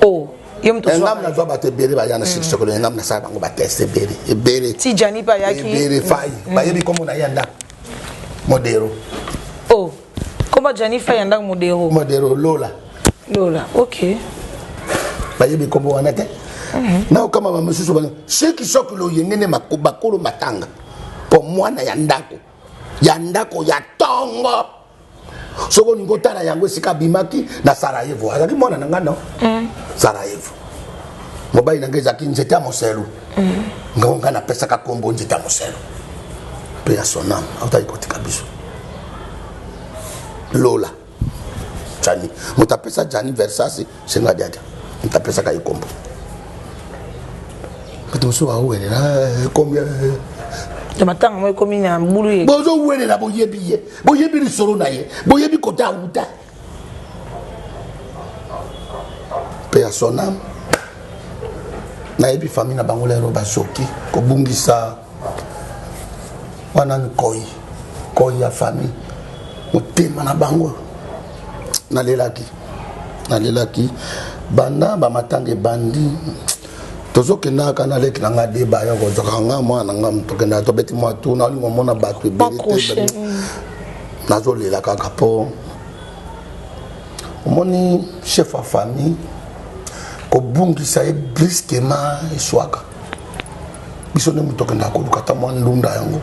S1: Oh. Yo moto
S2: Ngam nazwa bato ebele baya na Chic Choc, ngam nasala bango ba test ebele ebele.
S1: Ti Gianni pa yaki.
S2: Ebele fai. Bayebi kombo na ye ya ndako. Modero.
S1: Oh. Kombo Gianni Fay ya ndako Modero.
S2: Modero Lola.
S1: Lola, OK.
S2: Bayebi kombo wana te. Na okama ba mosusu ba Chic Choc loyenge ne bakolo matanga. Po mwana ya ndako. Ya ndako ya tongo. Soki olingi otala yango esika abimaki na Sarajevo. Azalaki mwana na nga non? Sarajevo. Mobali na nga ezalaki nzete ya moselu. Ngango nga napesaka kombo nzete ya moselu. Pe ya son âme, autaki kotika biso. Lola. Gianni. Moto apesa Gianni Versace, senga diadia. Moto apesaka ye kombo. Bato mosusu bawelela combien
S1: to matanga mo ekomi na mbulu ye.
S2: Bozowelela boyebi ye, boyebi lisolo na ye, boyebi kote awuta. Pe ya son âme, nayebi famille na bango lelo bazoki kobungisa wana nkoi, nkoi ya famille, motema na bango. Nalelaki, nalelaki banda ba matanga ebandi. Tozokendaka na leki na nga deba ya kozwaka nga mwana na nga tokendaka tobeti mwa tour, nalingi komona bato ebele te. Nazolela kaka po omoni chef ya famille kobungisa ye brusquement eswaka. Biso nde moto tokendaka koluka ata mwa ndunda yango.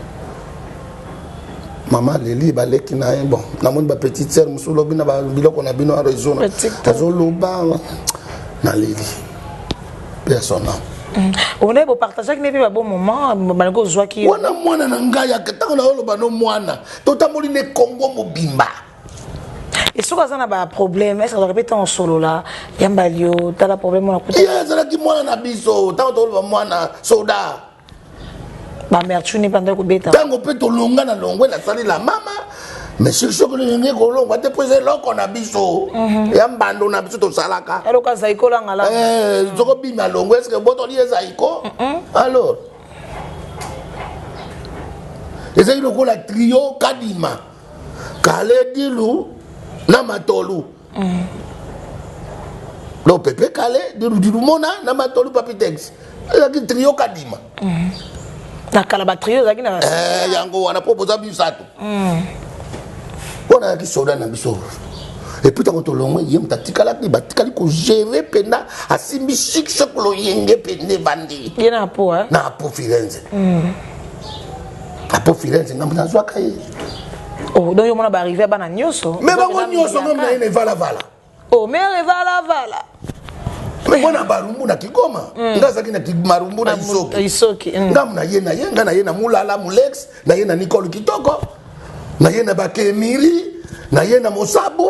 S2: Mama leli baleki na ye, bon namoni ba petite sœur mosusu lobi na ba biloko na bino ya réseau na azoloba naleli pe ya son âme.
S1: Omonaki bopartageaki ne mpe ba bon moment balaki ozwaki
S2: wana mwana na ngai ya ntango naoloba no mwana totamboli ne Congo mobimba.
S1: Et soki aza na ba problème, est-ce que azalaka mpe ntango osolola yamba lio tala problème wana kuta?
S2: Ye azalaki mwana na biso ntango toloba mwana soda.
S1: Ba merchuni banda kobeta.
S2: Ntango mpe tolonga na longwe nasali la mama. Mais sur ce que nous avons kolongwa te po eza eloko na biso. Ya mbando na biso tosalaka.
S1: Eloko ya Zaiko langa langa.
S2: Soko bima longwe, est-ce que botoli ye Zaiko? Alors, ezali lokola trio Kadima, Kale Dilu na Matolu. Donc Pepe Kale, Dilu Dilu Mona na Matolu Papi Tex. Ezalaki trio Kadima.
S1: Na kala ba trio ezalaki na
S2: Yango wana po boza bisato. Wana ayaki soda na biso. Et puis tango tolongwe ye moto atikalaki, batikali kogere mpenza, asimbi Chic Choc loyenge mpenza ebandi.
S1: Ye na Apo, hein?
S2: Na Apo Firenze. Apo Firenze ngambo nazwaka ye.
S1: Oh, donc yo mona ba arrivé bana nyonso.
S2: Mais bango nyonso ngambo na ye na evala-vala.
S1: Oh, mais evala vala.
S2: Mais mwana barumbu na Kigoma. Nga azalaki na marumbu na Isoki.
S1: Isoki.
S2: Ngambo na ye na ye, nga na ye na Mulala, Mulex, na ye na Nicole Kitoko, na ye na Bakemiri, na ye na Mosabu,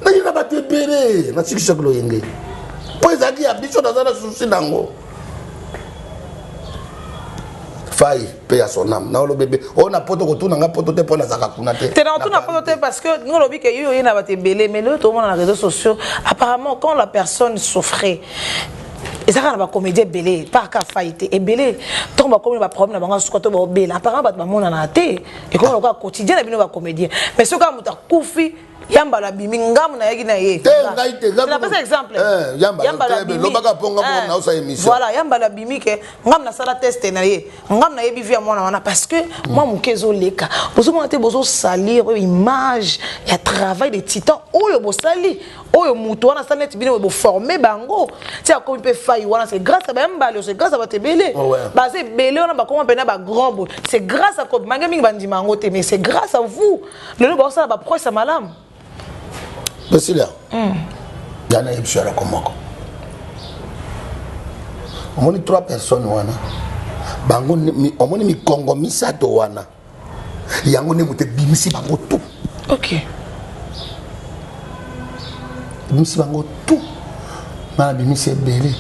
S2: na ye na bato ebele, na Chic Choc loyenge. Po ezalaki ya biso, naza na souci nango. Fai pe ya son âme. Na olobe be, o na poto kotuna nga poto te po nazaka kuna te.
S1: Te na otuna poto te parce que nous lobi que yo na bato ebele, mais le tout le monde na réseaux sociaux, apparemment quand la personne souffrait, ezalaka na ba comédien ebele, par ka Fai te ebele, tant ba komi ba problème na bango suka to ba obela, apparemment bato bamonana te, et comme lokola quotidien na bino ba comédien. Mais soki moto akufi, Yambala bimi ngamu na yaki na ye.
S2: Te ngai te
S1: ngamu. Napesa exemple.
S2: Yambala te lobaka po ngamu na osa émission.
S1: Voilà, Yambala bimi ke ngamu na sala test na ye. Ngamu na yebi vie ya mwana wana parce que moi moke ezo leka. Bozo mona te bozo salir image ya travail de titan oyo bosali oyo mutu wana sala net bino bo former bango. Ti akomi pe faille wana c'est grâce à ba Yambala, c'est grâce à ba tebele. Ba ze belé wana ba koma pena ba grand bout. C'est grâce à ko mange mingi bandima ngo te mais c'est grâce à vous. Lelo ba osala ba proche malamu.
S2: Priscilla. Ya na yebiso ya loko moko. Omoni 3 personnes wana. Bango omoni mikongo misato wana. Yango nde moto ebimisi bango tout.
S1: Ok.
S2: Nabimisi bango tout. Nga nabimisi ebele.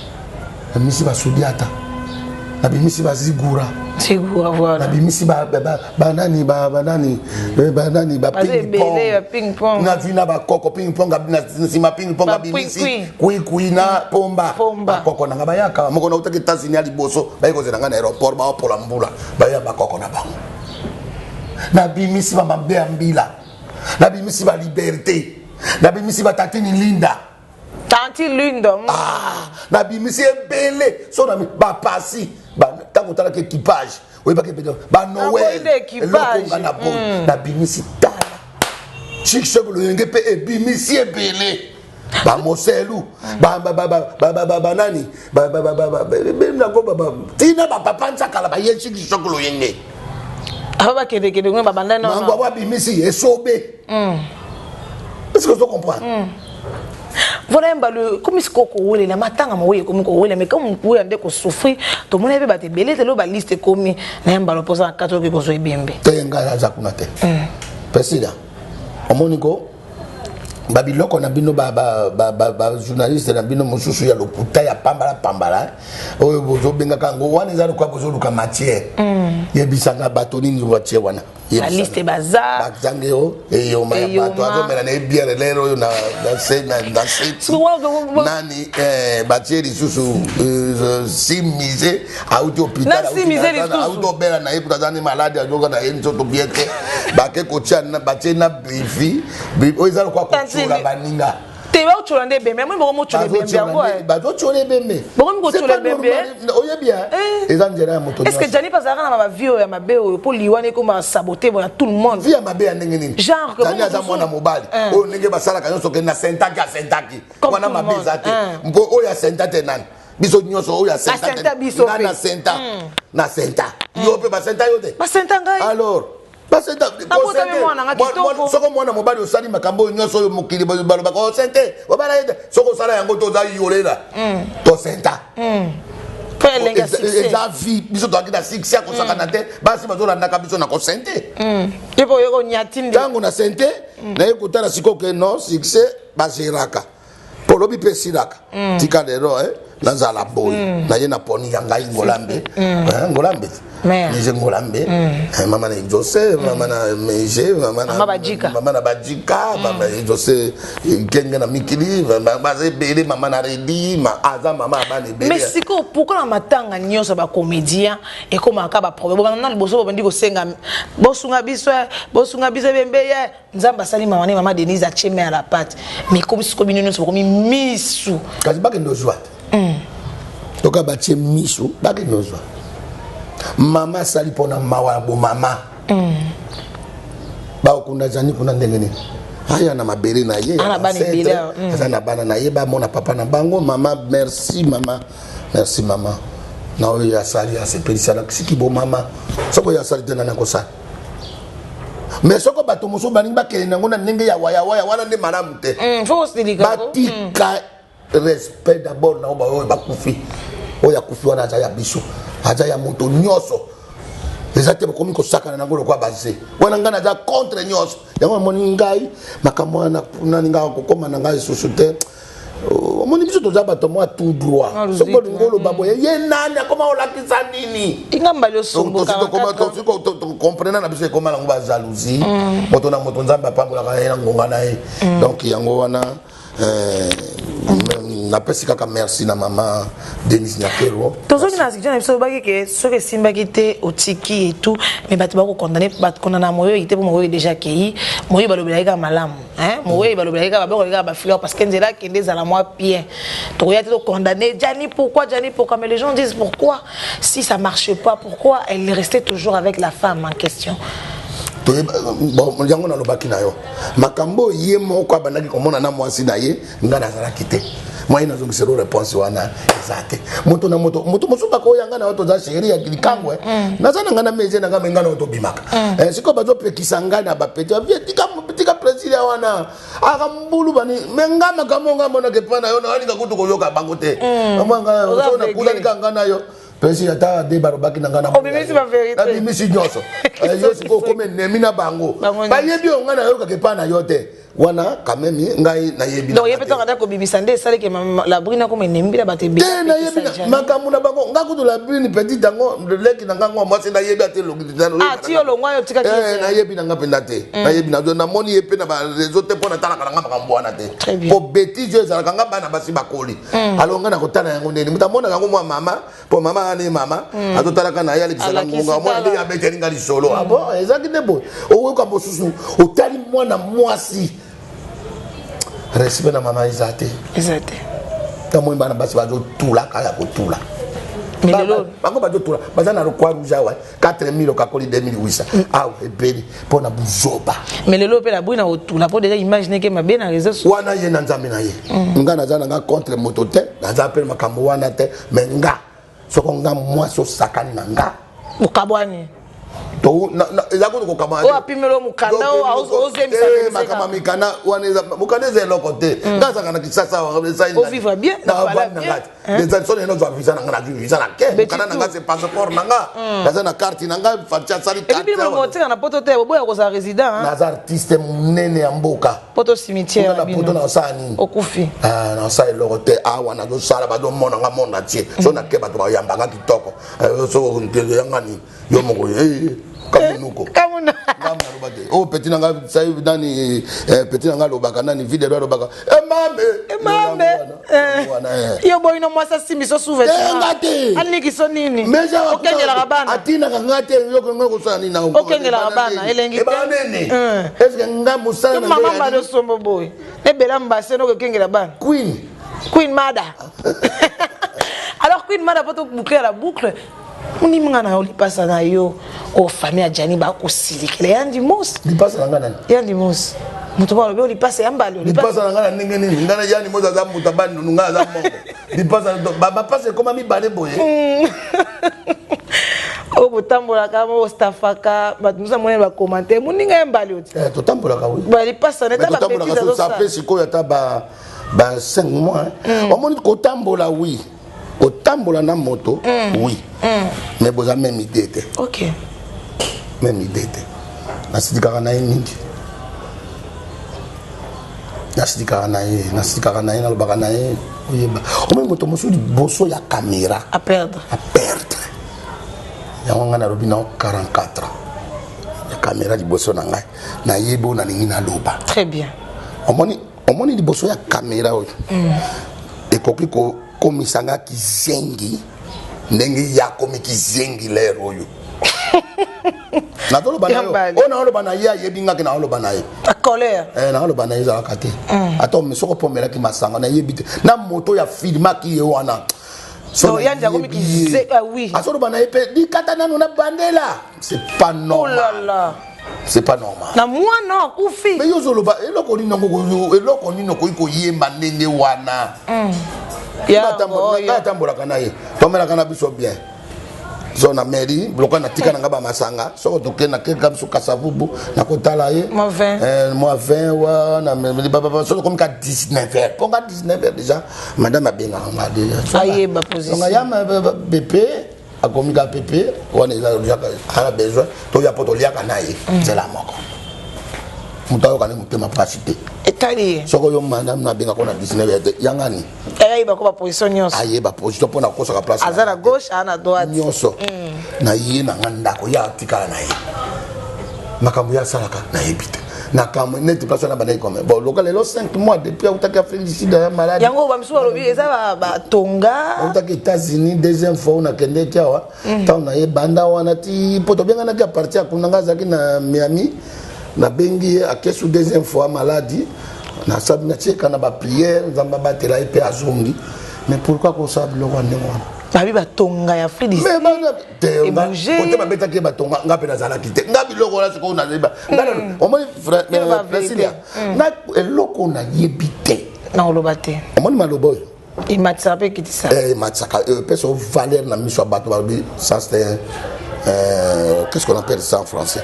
S2: Nabimisi basudiata. Nabimisi bazigura.
S1: Zigura voilà.
S2: Nabimisi ba ba banani ba banani eh, banani ba ping pong.
S1: Ping pong.
S2: Na vina ba koko ping pong na sima ping pong abimisi kui kui na pomba.
S1: Pomba.
S2: Bakoko na nga bayaka moko na utaki États-Unis ya liboso baye kozela nga na aéroport ba opola mbula baya bakoko na bango. Nabimisi ba mabe ya mbila. Nabimisi ba liberté. Nabimisi ba tatini Linda.
S1: Tanti Linda.
S2: Ah, nabimisi ebele so na bapasi ntango otalaki équipage oyebaki mpenza banoel eloko nga na boyi mm. nabimisi tala chic loyenge mpe ebimisi ebele bamoselu banani tina bapapa nzakala baye chic choc loyenge
S1: aba bakendekende ngo babanda
S2: mango abo abimisi esobe mm. est ce que ozo comprendre mm.
S1: voilà mbalo ekomi sikoyo kowelela matanga mawei ekomi kowelela mais comme kowelela nde kosouffrir tomoni mpe bato ebele te lelo baliste ekomi na ye mbalo mpoza na kati oyoki kozwa ebembe
S2: te ngai aza kuna te mm. presida omoni ko babiloko na bino bajournaliste na bino mosusu ya lokuta ya pambala pambala oyo bozobengaka yango wana eza lokola bozoluka matière mm. yebisanga bato nini batie wana
S1: baliste baza
S2: bazangi yo eyoma ya bato azomela na ye biere lere oyo na seti nani eh, batie lisusu eh, si mise auti hôpital auti obela na ye kuta aza ni maladi azoka na ye nzoto bien te bake kotia batie na brifi oyo eza lokola kotiola baninga
S1: te baotyola nde ebembe yango bokomi otyola ebembe yango
S2: eh. bazotyola ebembe
S1: bokomi kotyola ebembe
S2: eh. oyebi eh. eza nzela ya moto
S1: est ce que jani mpe azalaka na bavie oyo ya mabe oyo mpo liwa nde ekoma sabote bona tout le monde
S2: vie ya mabe ya ndenge nini
S1: genre
S2: jani aza mwana mobali oyo ndenge basalaka nyonso ke na sentaki asentaki wana mabe eza te mpo oyo asenta te nani biso nyonso oyo
S1: asenta biso
S2: nga na senta hmm. na senta yo mpe basenta yo te
S1: basenta ngai
S2: alors soko mwana mobali osali makambo oyo nyonso oyo mokili balobaka osente oh, obala ye te soki osala yango te oza yolela hmm. tosenta
S1: hmm.
S2: eza vie biso tozalaki na succès ya kosakana te basi bazolandaka biso na kosente ntango na sente naye kotala sikoyo ke non succès bageraka mpo lobi mpe esilaka mm. tika lelo eh, nazala boye mm. naye na poni ya ngai ngolambe mm. eh, ngolambe meje ngolambe eh, mama na exauce mama na meje mama na bajika mama exauce kenge na mikili baza ebele mama na redi aza mama ya bana ebele
S1: mais sikoyo pourquoi na matanga nyonso ya bacomédien ekomaka baproblème bobanda na liboso bobandi kosenga bosunga biso bosunga biso ebembe ye Nzambe asali mama ne mama Denise atie main à la pâte mais ekomi sikoyo bino nyonso bokomi misu
S2: kasi bakende ozwa te mm. toka batie misu bakende ozwa mama asali mpona mawa ya bomama mm. bakokunda jani kuna ndenge nini aya na mabele na ye
S1: mm.
S2: aza na bana na ye bamona papa na bango mama merci mama merci mama na oyo asali asepelisi alakisi kibomama soki oyo asali te nani akosala mais soko bato mosusu balingi bakende nango na ndenge ya wayawaya wana nde malamu te
S1: mm,
S2: batika mm. respect d'abord na oyo bakufi oyo akufi wana aza ya biso aza ya moto nyonso eza te bokomi kosakana nango lokola baze wana ngai naza contre nyonso yango namoni ngai makambo wana nalingaka kokoma na ngai lisusu te Oh, omoni biso toza bato mwa tout droit ah, soki olingi oloba boye ye nani akoma olakisa nini comprena na biso ekoma nango bajalousie mm. moto na moto nzambe apambolaka ye na ngonga na ye mm. donc yango wana eh, mm. napesi kaka merci na mama denis nyakero
S1: tozongi na na biso olobaki ke soki esimbaki te otiki et tout mais bato bakokondane bakondana moyoyi te mpo moyoyi déjà akei moyoyi balobelaki kaka malamu Hein, moweyi balobelaki kaka babokolaki kaka bafleur parce que nzela akende ezala mwa bien tokoya te tokondamne Gianni pourquoi Gianni pourquoi mais les gens disent pourquoi si ça marche pas pourquoi elle restait toujours avec la femme en question
S2: bon yango nalobaki na yo makambo oyo ye moko abandaki komona na mwasi na ye ngai nazalaki te mwaye nazongiselo réponse wana eza te moto na moto moto mosusu bakoya ngai na yo toza sheri ya likango eh. mm. naza na ngai na meje na ngai me ngai na yo tobimaka mm. eh, sikoyo bazopekisa ngai na bapeti bavie tika, tika presida wana aka mbulu bani me ngai makambo ngai monaka epai na yo nalinga kutu koyoka bango te mm. nakutani ka ngai na yo. Pesi ata de balobaki na ngai
S1: Obimisi ba vérité.
S2: Nabimisi nyonso. Eh, yo sikoyo okomi ennemi na bango. Bayebi yo ngai nayokaka epai na yo te. Wana quand même ngai nayebi.
S1: Donc ye pe tanga da kobimisa nde esalaki la brune akoma ennemi na bato ebele.
S2: Te nayebi makambo na bango ngai kutu la brune petite yango leki na ngai ngo mwasi nayebi ate elongi.
S1: Ah ti olongwa yo tika
S2: Eh nayebi na ngai mpenza te. Mm. Nayebi na namoni ye pe na ba réseau te mpo natalaka na ngai makambo wana te. Po bêtise oyo ezalaka ngai bana basi bakoli. Mm. Alors ngai nakotala yango ndeni moto amonaka yango mwa mama mpo mama ane mama mm. azotalaka na ye alekisaka ngonga mwana ndenge abeteli nga lisolo mm. ah bon ezalaki nde boye oyoka mosusu otali mwana mwasi respect na mama eza te
S1: eza te
S2: namoni bana basi bazotulaka ya kotula bango bazotula baza na croix rouge awa 4000 okakoli 2800 mm. awa ebeli mpo na buzoba
S1: mais lelo mpe nabwi na kotula mpo deja image neke mabe na réseau
S2: wana ye na nzambe na ye mm. nga naza na nga contre moto te naza mpe makambo wana te mais nga soko nga mwasi osakani na nga
S1: okabwani
S2: eza kutu kokabwana
S1: oyo apimeli mokanda
S2: ozemisa makambo ya mikanda wana mokanda eza eloko te mm. nga azalaka na kisasa
S1: ovivre bien
S2: navandi na nga te Eza soni eno zwa visa na nga na visa na ke. Mokanda na nga c'est passeport na nga. Hmm. Naza na carte na nga Fatshi asali
S1: carte. Et puis motika na poto te oboya kozala résident.
S2: Naza artiste munene ya mboka.
S1: Poto cimetière.
S2: Na poto na osala nini?
S1: Okufi.
S2: Ah na osala eloko te awa nazo sala bazo mona nga monde entier. So na ke bato bayamba nga kitoko. Eh, so yanga nini? Yo moko eh kamunuko.
S1: Kamunuko.
S2: Nga naloba te. Oh petit na nga sai nani eh, petit na nga alobaka nani video alobaka. Emambe.
S1: Emambe. Eh. Eh. Yo boyi no mwasi asimbi so sous-vêtement.
S2: Nga te.
S1: Aniki so nini? Okengelaka bana.
S2: Atinaka nga te yo nga kosala nini na.
S1: Okengelaka bana elengi te.
S2: Ebana nini? Eh. Est-ce que nga musala
S1: na mama mbado sombo boy. Ebela mbase no kokengela bana.
S2: Queen.
S1: Queen Mada. Alors Queen Mada poto boucler la boucle. Monimi nga na yo lipasa na yo oyo famille ya Gianni bakosilikela ya Ndimos.
S2: Lipasa na nga nani?
S1: Ya Ndimos. Moto moko alobi oyo lipasa ya mbali.
S2: Lipasa na nga na ndenge nini? Nga na ya Ndimos aza moto ya Bandundu nga aza mongo. Lipasa bapasa ekoma mibale boye.
S1: Hmm. Oyo botambolaka bostafaka bato mosusu amoni ba commentaire moninga ya mbali oti.
S2: Eh, totambolaka oui.
S1: Ba lipasa na
S2: ta ba bêtise azosala. Ça fait sikoyo ata ba ba 5 mois. Hmm. Omoni kotambola oui. kotambola na moto mm. oui mm. mais boza même idée te
S1: ok
S2: même idée te nasilikaka na ye mingi nasilikaka na ye nasilikaka na ye nalobaka na ye oyeba omoi moto mosusu liboso ya kamera
S1: a perdre
S2: a perdre yango ngai nalobi nao 44 ans ya kamera liboso na ngai nayebi oyo nalingi naloba
S1: très bien
S2: omoni omoni liboso ya kamera oyo mm. ekoki kokomisa nga kizengi ndenge ye akomi kizengi lere oyo nazoloba na yo oyo naoloba na ye ayebi ngaki naoloba na ye
S1: eh,
S2: naoloba na ye ezalaka te mm. ata soko mpo omelaki masanga nayebi te na moto oyo afilmaki ye wana
S1: ah
S2: azoloba na ye mpe likata nano na bandela c'est pas normal
S1: oh là là.
S2: c'est pas normal
S1: na mwana akufi
S2: mais yo ozoloba eloko nini yango eloko nini okoki koyemba ndenge wana
S1: mm.
S2: ngai atambolaka na ye tomelaka na biso bien so na mairie lokola natika na ngai bamasanga soko toke nakeka biso kasavubu nakotala ye
S1: mwa
S2: 20 eh, wana so tokomi ka 19 heures mpo nga 19 heures déjà madame abengaka nga
S1: déjà ayeba position
S2: ya bp akomi ka pepe wana eza ana besoin toya mpo toliaka na ye mm. nzela moko moto ayoka nde motema mpasi te
S1: etali ye
S2: soko yo madame nabengaka na 19 ya te yangani
S1: ayeba ko baposition nyonso
S2: ayeba position mpo na kosaka place
S1: aza na gauche aza na droite
S2: nyonso mm. na ye na nga ndako ye atikala na ye makambo ye asalaka nayebi te nakamwe neti place wana bandaki kome bon loka lelo 5 mois depuis autaki afrique du sud ya malade
S1: yango bamisusu balobi eza batonga
S2: autaki états-unis deuxième fois nakendeki awa ntango mm. naye banda wana ti mpo tobenganaki ya parti ya kuna nga azalaki na miami nabengi ye akesu deuxième fois maladi nasabi natieka na baprière nzambe abatela ye mpe azongi mais pourquoi kosala biloko ya ndenge wana
S1: babi batonga ya afrique du sud
S2: kote babetaki ye batonga nga mpe nazalaki te nga biloko wana sikoyo nayeba hmm. omoni presilia hmm. nga eloko nayebi te
S1: nakoloba te
S2: omoni maloba oyo
S1: ematisaka mpe ekitisaka
S2: eh, ematisaka epesa eh, valeur na miso ya bato balobi ça c'est euh, qu'est-ce qu'on appelle ça en français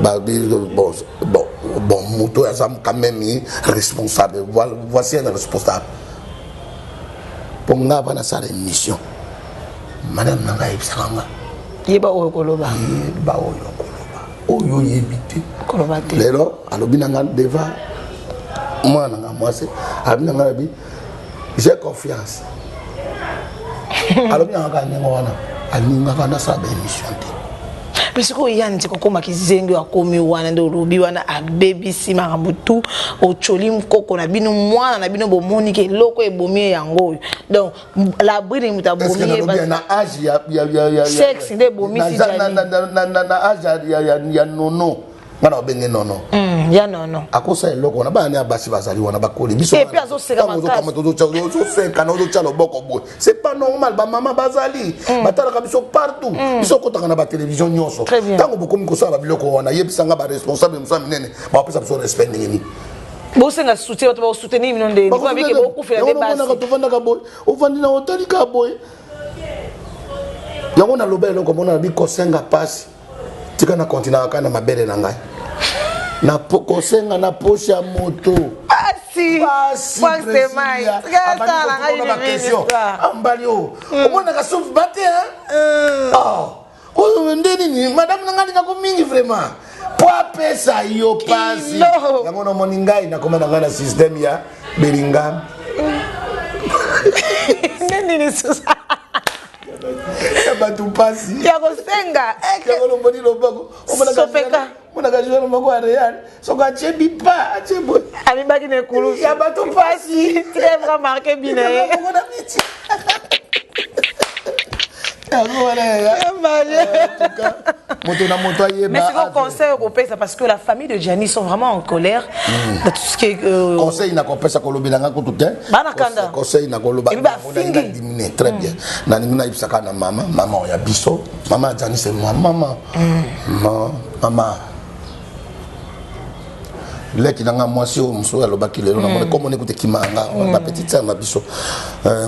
S2: balobi bon, bon, bon moto oyo aza quand même responsable voici un responsable mpo nga ava nasala émission. Madame na ngai ayebisaka nga.
S1: Yeba oyo koloba.
S2: Yeba oyo koloba. Oyo oyebi te.
S1: Koloba te.
S2: Lelo alobi na nga devant mwana na nga mwasi alobi na nga alobi j'ai confiance. Alobi na nga kaka ndenge wana alingaka nasala ba émission te.
S1: Mais sikoyo ya nti kokoma kizengi oyo akomi wana nde olobi wana abebisi makambo tu ocoli mkoko na bino mwana na bino bomoni ke eloko ebomi ye yango oyo donc la brine moto abomi ye
S2: na age ya ya ya ya
S1: sexe nde ebomisi
S2: na age ya ya ya nono nga na obenge nono
S1: ya nono
S2: akosala eloko wana bana ya basi bazali wana bakoli biso
S1: et puis azoseka makasi
S2: ozoseka na ozotya loboko boye c'est pas normal bamama bazali batalaka biso partout biso okotaka na batelevizio nyonso ntango bokomi kosala babiloko wana yebisanga baresponsable mosusu ya minene bapesa biso respect ndenge nini
S1: bosenga soutien bato bakosoutenir bino ndenge nini bokufela nde basi
S2: tovandaka boye ovandi na otali kaka boye yango naloba eloko mona nabi kosenga mpasi tika na kontinaka kaka na mabele na ngai na kosenga na poche ya moto ambali oyo omonaka sauf bate oyo nde nini madame na ngai alingako mingi vraiment po apesa yo pasi yango namoni ngai nakoma na ngai na système ya belingam
S1: nde nini susa
S2: ya bato mpasi
S1: ya kosenga
S2: yango lomoni loboko
S1: sopeka
S2: omonaka joueur moko ya real soki atie bipa atie boye
S1: amibaki na ekulusu
S2: ya bato mpasi
S1: très vrai marqué bina ye
S2: na miti yango wana ya moto na moto ayeba.
S1: Mais c'est conseil okopesa parce que la famille de Gianni sont vraiment en colère dans tout ce qui est
S2: conseil nakopesa kolobela nga kutu te.
S1: Bana kanda.
S2: Conseil nakoloba
S1: Et puis bafingi.
S2: Diminuer très bien. Nalingi nayebisaka na mama mama oyo ya biso mama ya Gianni c'est moi mama ma mama leki na nga mwasi oyo mosusu alobaki lelo namoni komona ekuta ekima nga ba petite sœur na biso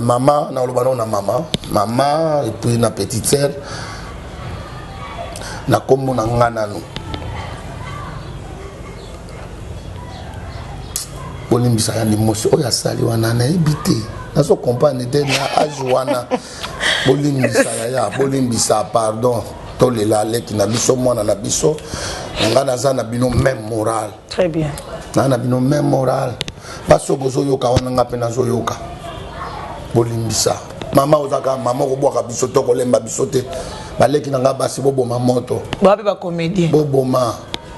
S2: mama naloba nao na mama mama et puis na petite sœur na kombo na nga nanu bolimbisa ya limosi oyo asali wana nayebi te nazo comprendre te na age wana bolimbisa yaya bolimbisa pardon tolela leki na biso mwana na biso nga naza na bino même moral.
S1: Très bien.
S2: Naza na bino même moral basi oyo bozoyoka wana nga mpe nazoyoka bolimbisa mama ozaka mama okobwaka biso te okolemba biso te baleki na nga basi boboma moto
S1: baza mpe bacomédien
S2: boboma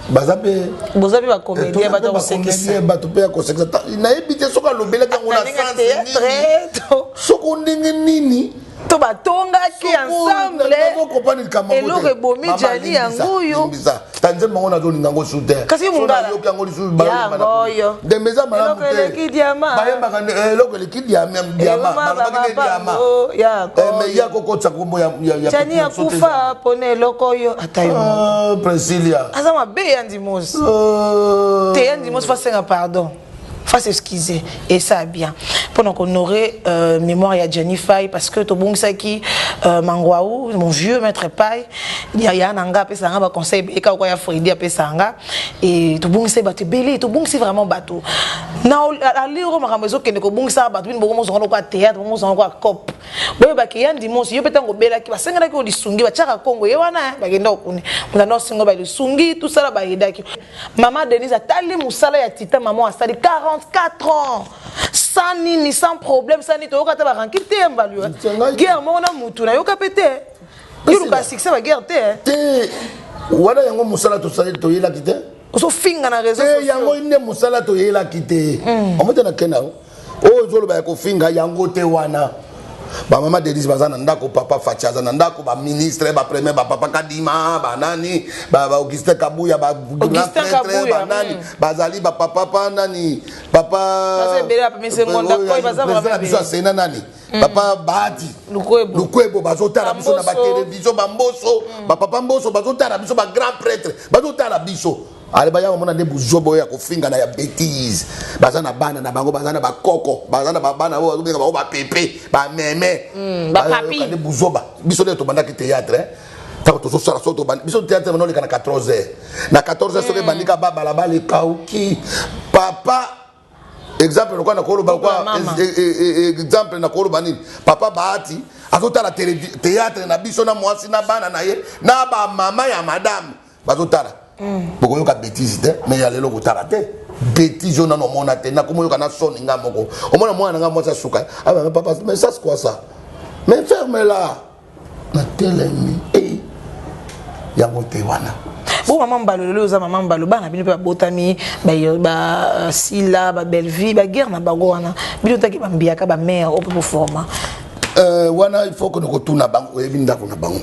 S2: baza mpe
S1: boza mpe bacomédien bato ya kosekisa
S2: bato mpe ya kosekisa nayebi te soki alobelaki yango na sens nini soko ndenge nini
S1: to batongaki ensemble eloko ebomi Gianni yango oyo
S2: tanzembo yango nazolinga yango su te
S1: kasi mongala
S2: yoki yango lisusu bayoki ndembe eza malamu te bayembaka eloko eleki diama balobaki nde diama mais ya kokotisa kombo ya
S1: Gianni akufa mpona eloko oyo ata yo
S2: Priscilla
S1: aza mabe ya ndimosi te ya ndimosi fasenga pardon faut s'excuser et ça bien pour nous honorer mémoire ya Gianni Faye parce que tobongisaki Mangwaou mon vieux maître Paye ya ya nanga apesa nga ba conseil eka kwa ya Fredi apesa nga et tobongisa bato ebele tobongisi vraiment bato na aliro makambo ezokende kobongisa bato bino bokomozonga kwa théâtre bokomozonga kwa cop boyebaki ya ndimosi yo mpe ntango obelaki basengelaki oyo lisungi batiaka kongo ye wana bakenda okuni moto anda osengo balisungi tosala bayedaki mama Denise atali mosala ya tita mama asali 44 ans sans nini sans problème sans nini toyoka ata baranki te mbalu guerre moko na mutu nayoka mpe te yoluka succès baguerre te
S2: te wana yango mosala tosali toyelaki te
S1: ozofinga na réseau
S2: te yango nde mosala toyelaki te omote na kenda oyo ozoloba ya kofinga yango te wana bamama Denise baza na ndako papa Faci aza na ndako baministre bapremier bapapa Kadima banani baAugustin Kabuya bagrand prêtre banani bazali bapapa pa nani papa président na biso asena nani papa Bahati Lukwebo bazotala biso na batelevizio bamboso bapapa Mboso bazotala biso bagrand prêtre bazotala biso ale baya komona nde buzoba oyo ya kofinga na ya bétise baza na bana na bango baza na bakoko baza na babana oyo bazobenga bango bapepe bameme
S1: bapapi
S2: nde buzoba biso nde tobandaki théâtre ntango tozosala so tobandi biso théâtre bana oleka na 14 heures na 14 heures soki ebandika babalabala ekauki papa. Exemple lokola nakoloba kwa exemple nakoloba nini, papa Bahati azotala théâtre na biso na mwasi na bana na ye na bamama ya madame bazotala. Bokoyoka bétise te, mais ya lelo kotala te bétise oyo nano omona te. Nakomoyoka na soni nga moko, omona mwana na nga mwasi asuka: "Ah, mais papa, mais ça c'est quoi ça? Mais ferme là." Natelemi e yango te wana.
S1: Bo mama Mbalo, lelo oza mama Mbalo, bana bino mpe babotami, basila babellevie, baguerre na bango wana, bino taki bambiaka bamare oyo mpe boforma.
S2: Wana il faut que kotuna bango. Oyebi ndako na bango,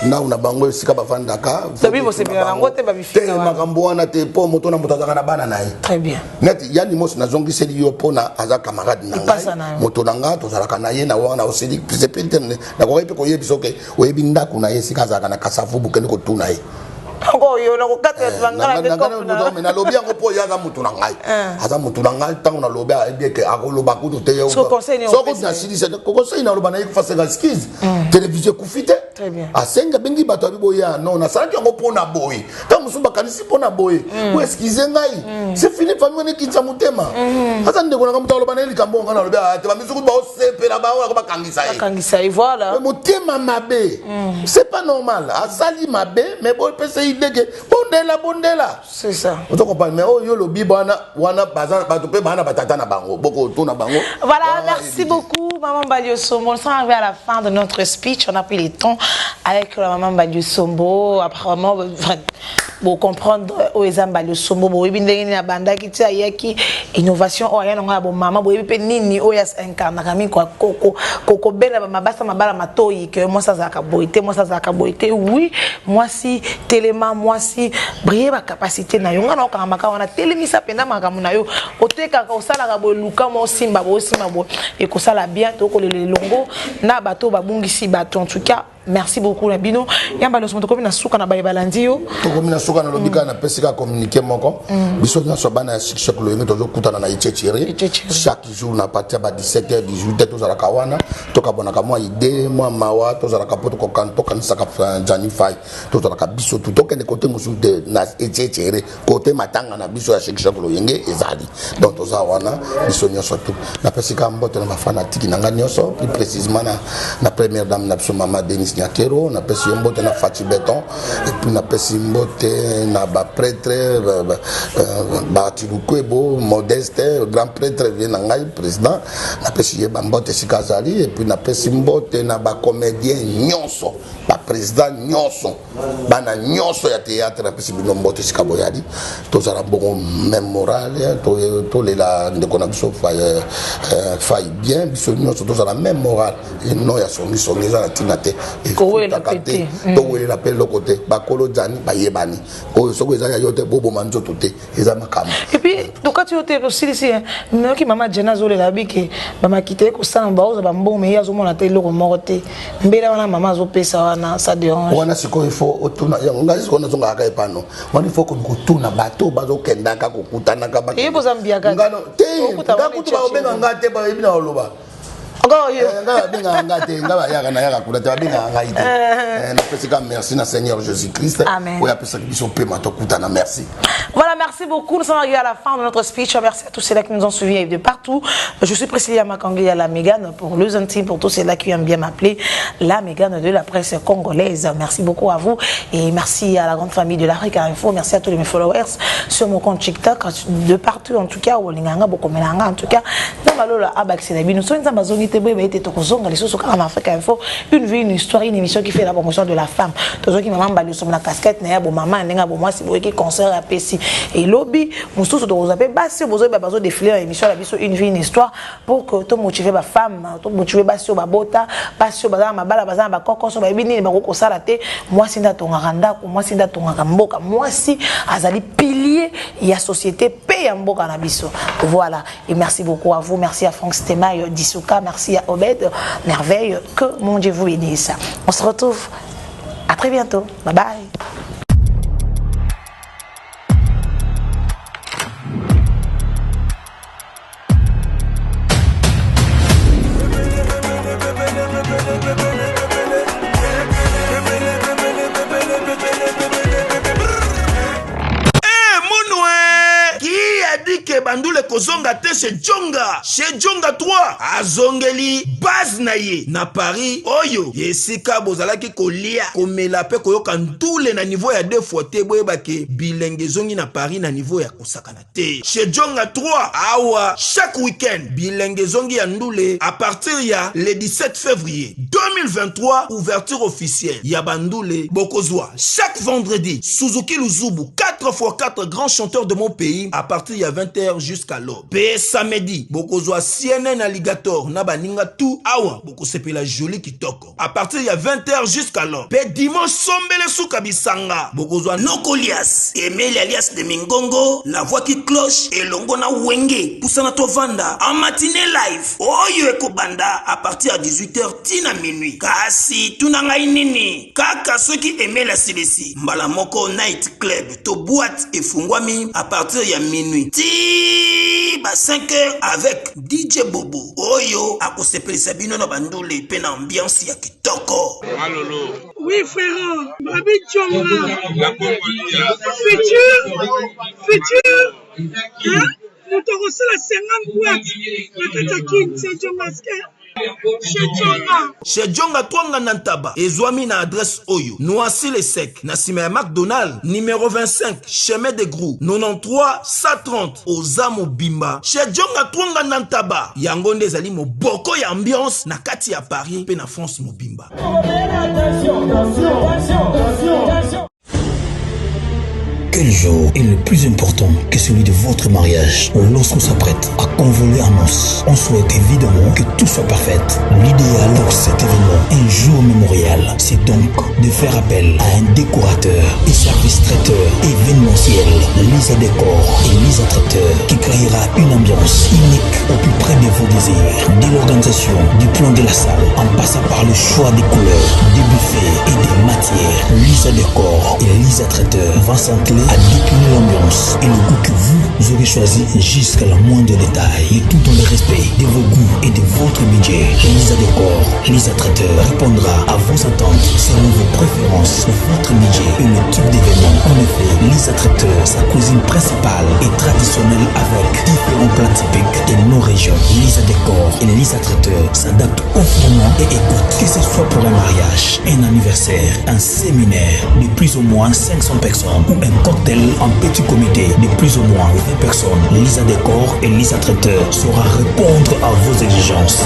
S2: ndako na bango esika bavandaka.
S1: Tobi bosepela nango te, babifika wana.
S2: Makambo wana te, mpo moto na moto azalaka na bana na ye.
S1: Très bien.
S2: Neti yani mosi nazongiseli yo mpona aza camarade na
S1: Ipasa na
S2: ngai,
S1: yo.
S2: Moto na nga, tozalaka na ye na wana oseli sepeli te. Nakoki mpe koyebisa oke oyebi ndako na ye esika azalaka na Kasavubu, kende kotuna ye.
S1: Oyo nakokatela bangala mpe kope na
S2: Me nalobi yango mpo ye aza motu na ngai, aza motu na ngai. Ntango nalobi, ayebi eke akoloba kutu te.
S1: So conseil nini
S2: soko
S1: opesa ye?
S2: Nasilisa conseil, naloba na ye kufa excuse, télévision ekufi te.
S1: Très bien.
S2: Asengi, abengi bato, abi boya non, nasalaki yango mpo na boye, ntango mosusu bakanisi mpo na boye, po excuse ngai, c'est fini. Famille wana ekitisa motema, aza ndeko nanga. Moto aloba na ye likambo nga nalobi te, bamisuku baosepela bango yako bakangisa ye.
S1: Bakangisa ye, voilà.
S2: Mais motema mabe, c'est pas normal. Asali mabe, mais bopesa ye idée ke bondela, bondela.
S1: C'est ça.
S2: Ozo comprendre? Mais oyo olobi wana wana, baza bato mpe baa na batata na bango, bokotuna bango.
S1: Voilà,
S2: Wana
S1: merci
S2: yebi te.
S1: beaucoup, Maman Balio Sombo. Nous sommes arrivés à la fin de notre speech. On a pris les temps avec la Maman Balio Sombo. Apparemment, bon, comprendre oyo eza Balio Sombo. Bon, oyebi ndenge nini abandaki ti ayaki innovation oyo aya nango ya bomama, boyebi mpe nini oyo incarnaka mingi kokobenda bamabasa mabala matoi ke mwasi azalaka boye te, mwasi azalaka boye te. Oui, mwasi telema, mwasi brille bacapacité na yo. Nga na okanga maka wana, telemisa mpenza makambo na yo, otekaka, osalaka boye, luka mwa osimba boye, osimba boye, ekosala bien. Tokolela elongo na bato oyo babungisi bato. En tout cas, merci beaucoup na bino. Yamba loso, tokomi na suka na baye balandi yo.
S2: Tokomi na suka. Nalobi kaka, napesi kaka communiqué moko. Biso nyonso bana ya Succès Loyenge tozokutana na Echechere
S1: Echechere.
S2: chaque jour na partir ya ba 17 h 18 h. Tozalaka wana, tokabonaka mwa idée, mwa mawa. Tozalaka mpo tokanisaka Jani Fai. Tozalaka biso tu, tokende kote mosusu te, na Echechere kote matanga na biso ya Succès Loyenge ezali. Donc toza wana biso nyonso tu. Napesi kaka mbote na bafanatiki na ngai nyonso, plus précisement na première dame na biso, mama Denis Nyakero, napesi ye mbote, na Faci Beton. Et puis napesi mbote na baprêtre Batilukwebo Modeste, grand prêtre vie na ngai président, napesi ye bambote esika azali. Et puis napesi mbote na bacomédien nyonso, baprésident nyonso, bana nyonso ya théâtre, napesi bino mbote esika boyali. Tozala bongo même morale, tolela ndeko na biso Fai bien. Biso nyonso tozala même morale, eno ya songisongi eza na ntina te.
S1: Kowelela
S2: Efutaka
S1: pe te.
S2: te, towelela mpe eloko te. Bakolo jani bayebani, oyo soki eza ya yo te, boboma nzoto te, eza makambo.
S1: Et puis tokati yo te, tosilisi. Nayoki mama Jena azolela bike bamakita ye kosala, baozwa bambongo, me ye azomona te eloko moko te. Mbela wana mama azopesa wana, ça dérange.
S2: Wana sikoyo ifo otuna yango. Ngai sikoyo nazongaka epano wana, ifo kotuna bato bazokendaka kokutanaka.
S1: Ye boza mbiaka te.
S2: Ngano te.
S1: Okuta
S2: nga
S1: wana
S2: kutu
S1: echeche.
S2: baobenga nga te, bayebi na oloba.
S1: Encore yo.
S2: Nga babengaka nga te, nga bayaka nayaka kuna te, babengaka ngai te. Napesi ka merci na Seigneur Jésus Christ
S1: Amen.
S2: oyo apesaki biso pema tokutana. Merci.
S1: Voilà, merci beaucoup. Nous sommes arrivés à la fin de notre speech. Merci à tous ceux-là qui nous ont suivis de partout. Je suis Priscilla Makangi à la Mégane pour les intimes, pour tous ceux-là qui aiment bien m'appeler la Mégane de la presse congolaise. Merci beaucoup à vous et merci à la grande famille de l'Africa Info. Merci à tous les mes followers sur mon compte TikTok, de partout en tout cas, Olinganga, Bokomelanga en tout cas. Dans Malola, Abaxenabi, nous sommes Amazon, Tebe, et Tokozonga, les sous en Africa Info, une vie, une histoire, une émission qui fait la promotion de la femme. Tozoki maman Balio la casquette, na bo maman, ndenge bo mwasi boyeki concert apesi. Et lobi, mosusu tokozwa mpe basi oyo bozoyeba bazodéfiler na émission na biso Une vie, une histoire, pour que tomotive bafemme, tomotive basi oyo babota, basi oyo baza na mabala, baza na bakokoso, bayebi nini bakoki kosala te. Mwasi nde atongaka ndako, mwasi nde atongaka mboka, mwasi azali pilier ya société mpe ya mboka na biso. Voilà, et merci beaucoup à vous. Merci à Franck Stemayo Disuka, merci à Obed Merveille. Que mon Dieu vous bénisse. On se retrouve à très bientôt. Bye bye.
S4: Eh, munwe! Qui a dit que bandule ekozonga te chez Djonga? Chez Djonga 3 azongeli base na ye na Paris, oyo esika bozalaki kolia, komela mpe koyoka ndule na niveau ya deux fois te. Boyeba ke bilenge ezongi na Paris na niveau ya kosakana te. Chez Djonga 3 awa, chaque week-end bilenge ezongi ya ndule à partir ya le 17 février 2023, ouverture officielle ya bandule. Bokozwa chaque vendredi Suzuki Luzubu 4x4, grand chanteur de mon pays, à partir ya 20h jusqu'à l'aube. Pe samedi bokozwa CNN Alligator na baninga tout, awa bokosepela joli kitoko à partir ya 20h jusqu'à l'aube. Pe dimanche, sombele suka bisanga, bokozwa Nokolias Emeli alias de Mingongo, la voix qui cloche, elongo na Wenge Pusana Tovanda en matinée live oyo ekobanda à partir ya 18h tina minuit. Kasi tuna ngai nini kaka, soki Emeli asilisi, mbala moko night club to boîte efungwami à partir ya minuit ti ba 5 heures avec DJ Bobo oyo akosepelisa bino na bandule mpe na ambiance ya kitoko.
S5: Oui, frère, Babi Djonga. Futur, futur, hein? Moto akosala 50 boîte na kati ya Kin, c'est Djonga chez Djonga.
S4: Chez Djonga Twanga na Ntaba ezwami na adresse oyo: Noisy le Sec, na nsima ya McDonald, numéro 25, chemin de Grou, 93 130. Oza mobimba chez Djonga Twanga na Ntaba. Yango nde ezali moboko ya ambiance na kati ya Paris mpe na France mobimba.
S6: Quel jour est le plus important que celui de votre mariage? Lorsqu'on s'apprête à convoler en noces, on souhaite évidemment que tout soit parfait. L'idéal pour cet événement, un jour mémorial, c'est donc de faire appel à un décorateur et service traiteur événementiel, Lisa Décor et Lisa Traiteur, qui créera une ambiance unique au plus près de vos désirs. Dès l'organisation du plan de la salle, en passant par le choix des couleurs, des buffets et des matières, Lisa Décor et Lisa Traiteur va s'atteler à décliner l'ambiance et le goût que vous aurez choisi jusqu'à la moindre détail, et tout dans le respect de vos goûts et de votre budget. Lisa Décor, Lisa Traiteur répondra à vos attentes selon vos préférences, votre budget et le type d'événement. En effet, Lisa Traiteur, sa cuisine principale est traditionnelle avec différents plats typiques de nos régions. Lisa Décor et Lisa Traiteur s'adaptent au format et écoute, que ce soit pour un mariage, un anniversaire, un séminaire de plus ou moins 500 personnes ou un cocktail en petit comité de plus ou moins 20 personnes. Lisa Décor et Lisa Traiteur saura répondre à vos exigences.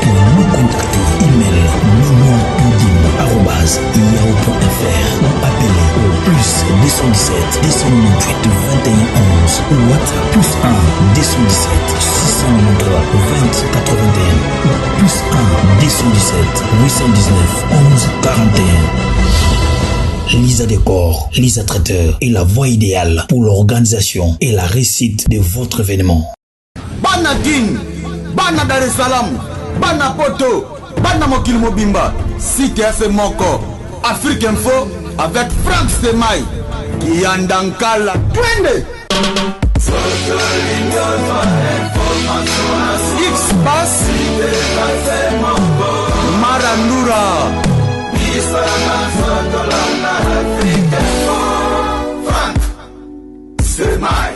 S6: Pour nous contacter, email mémoirepudim.yahoo.fr ou appeler au plus 217 298 21 11 ou WhatsApp plus 1 217 693 20 81 ou plus 1 217 819 11 41. Lisa Décor, Lisa Traiteur est la voie idéale pour l'organisation et la réussite de votre événement.
S7: Bana Kin, bana Dar es Salaam, bana Poto, bana mokili mobimba, site ya se moko, Afrique Info avec Frank Semai Kiyanda Nkala, twende X Pass Marandura. Frank Semai.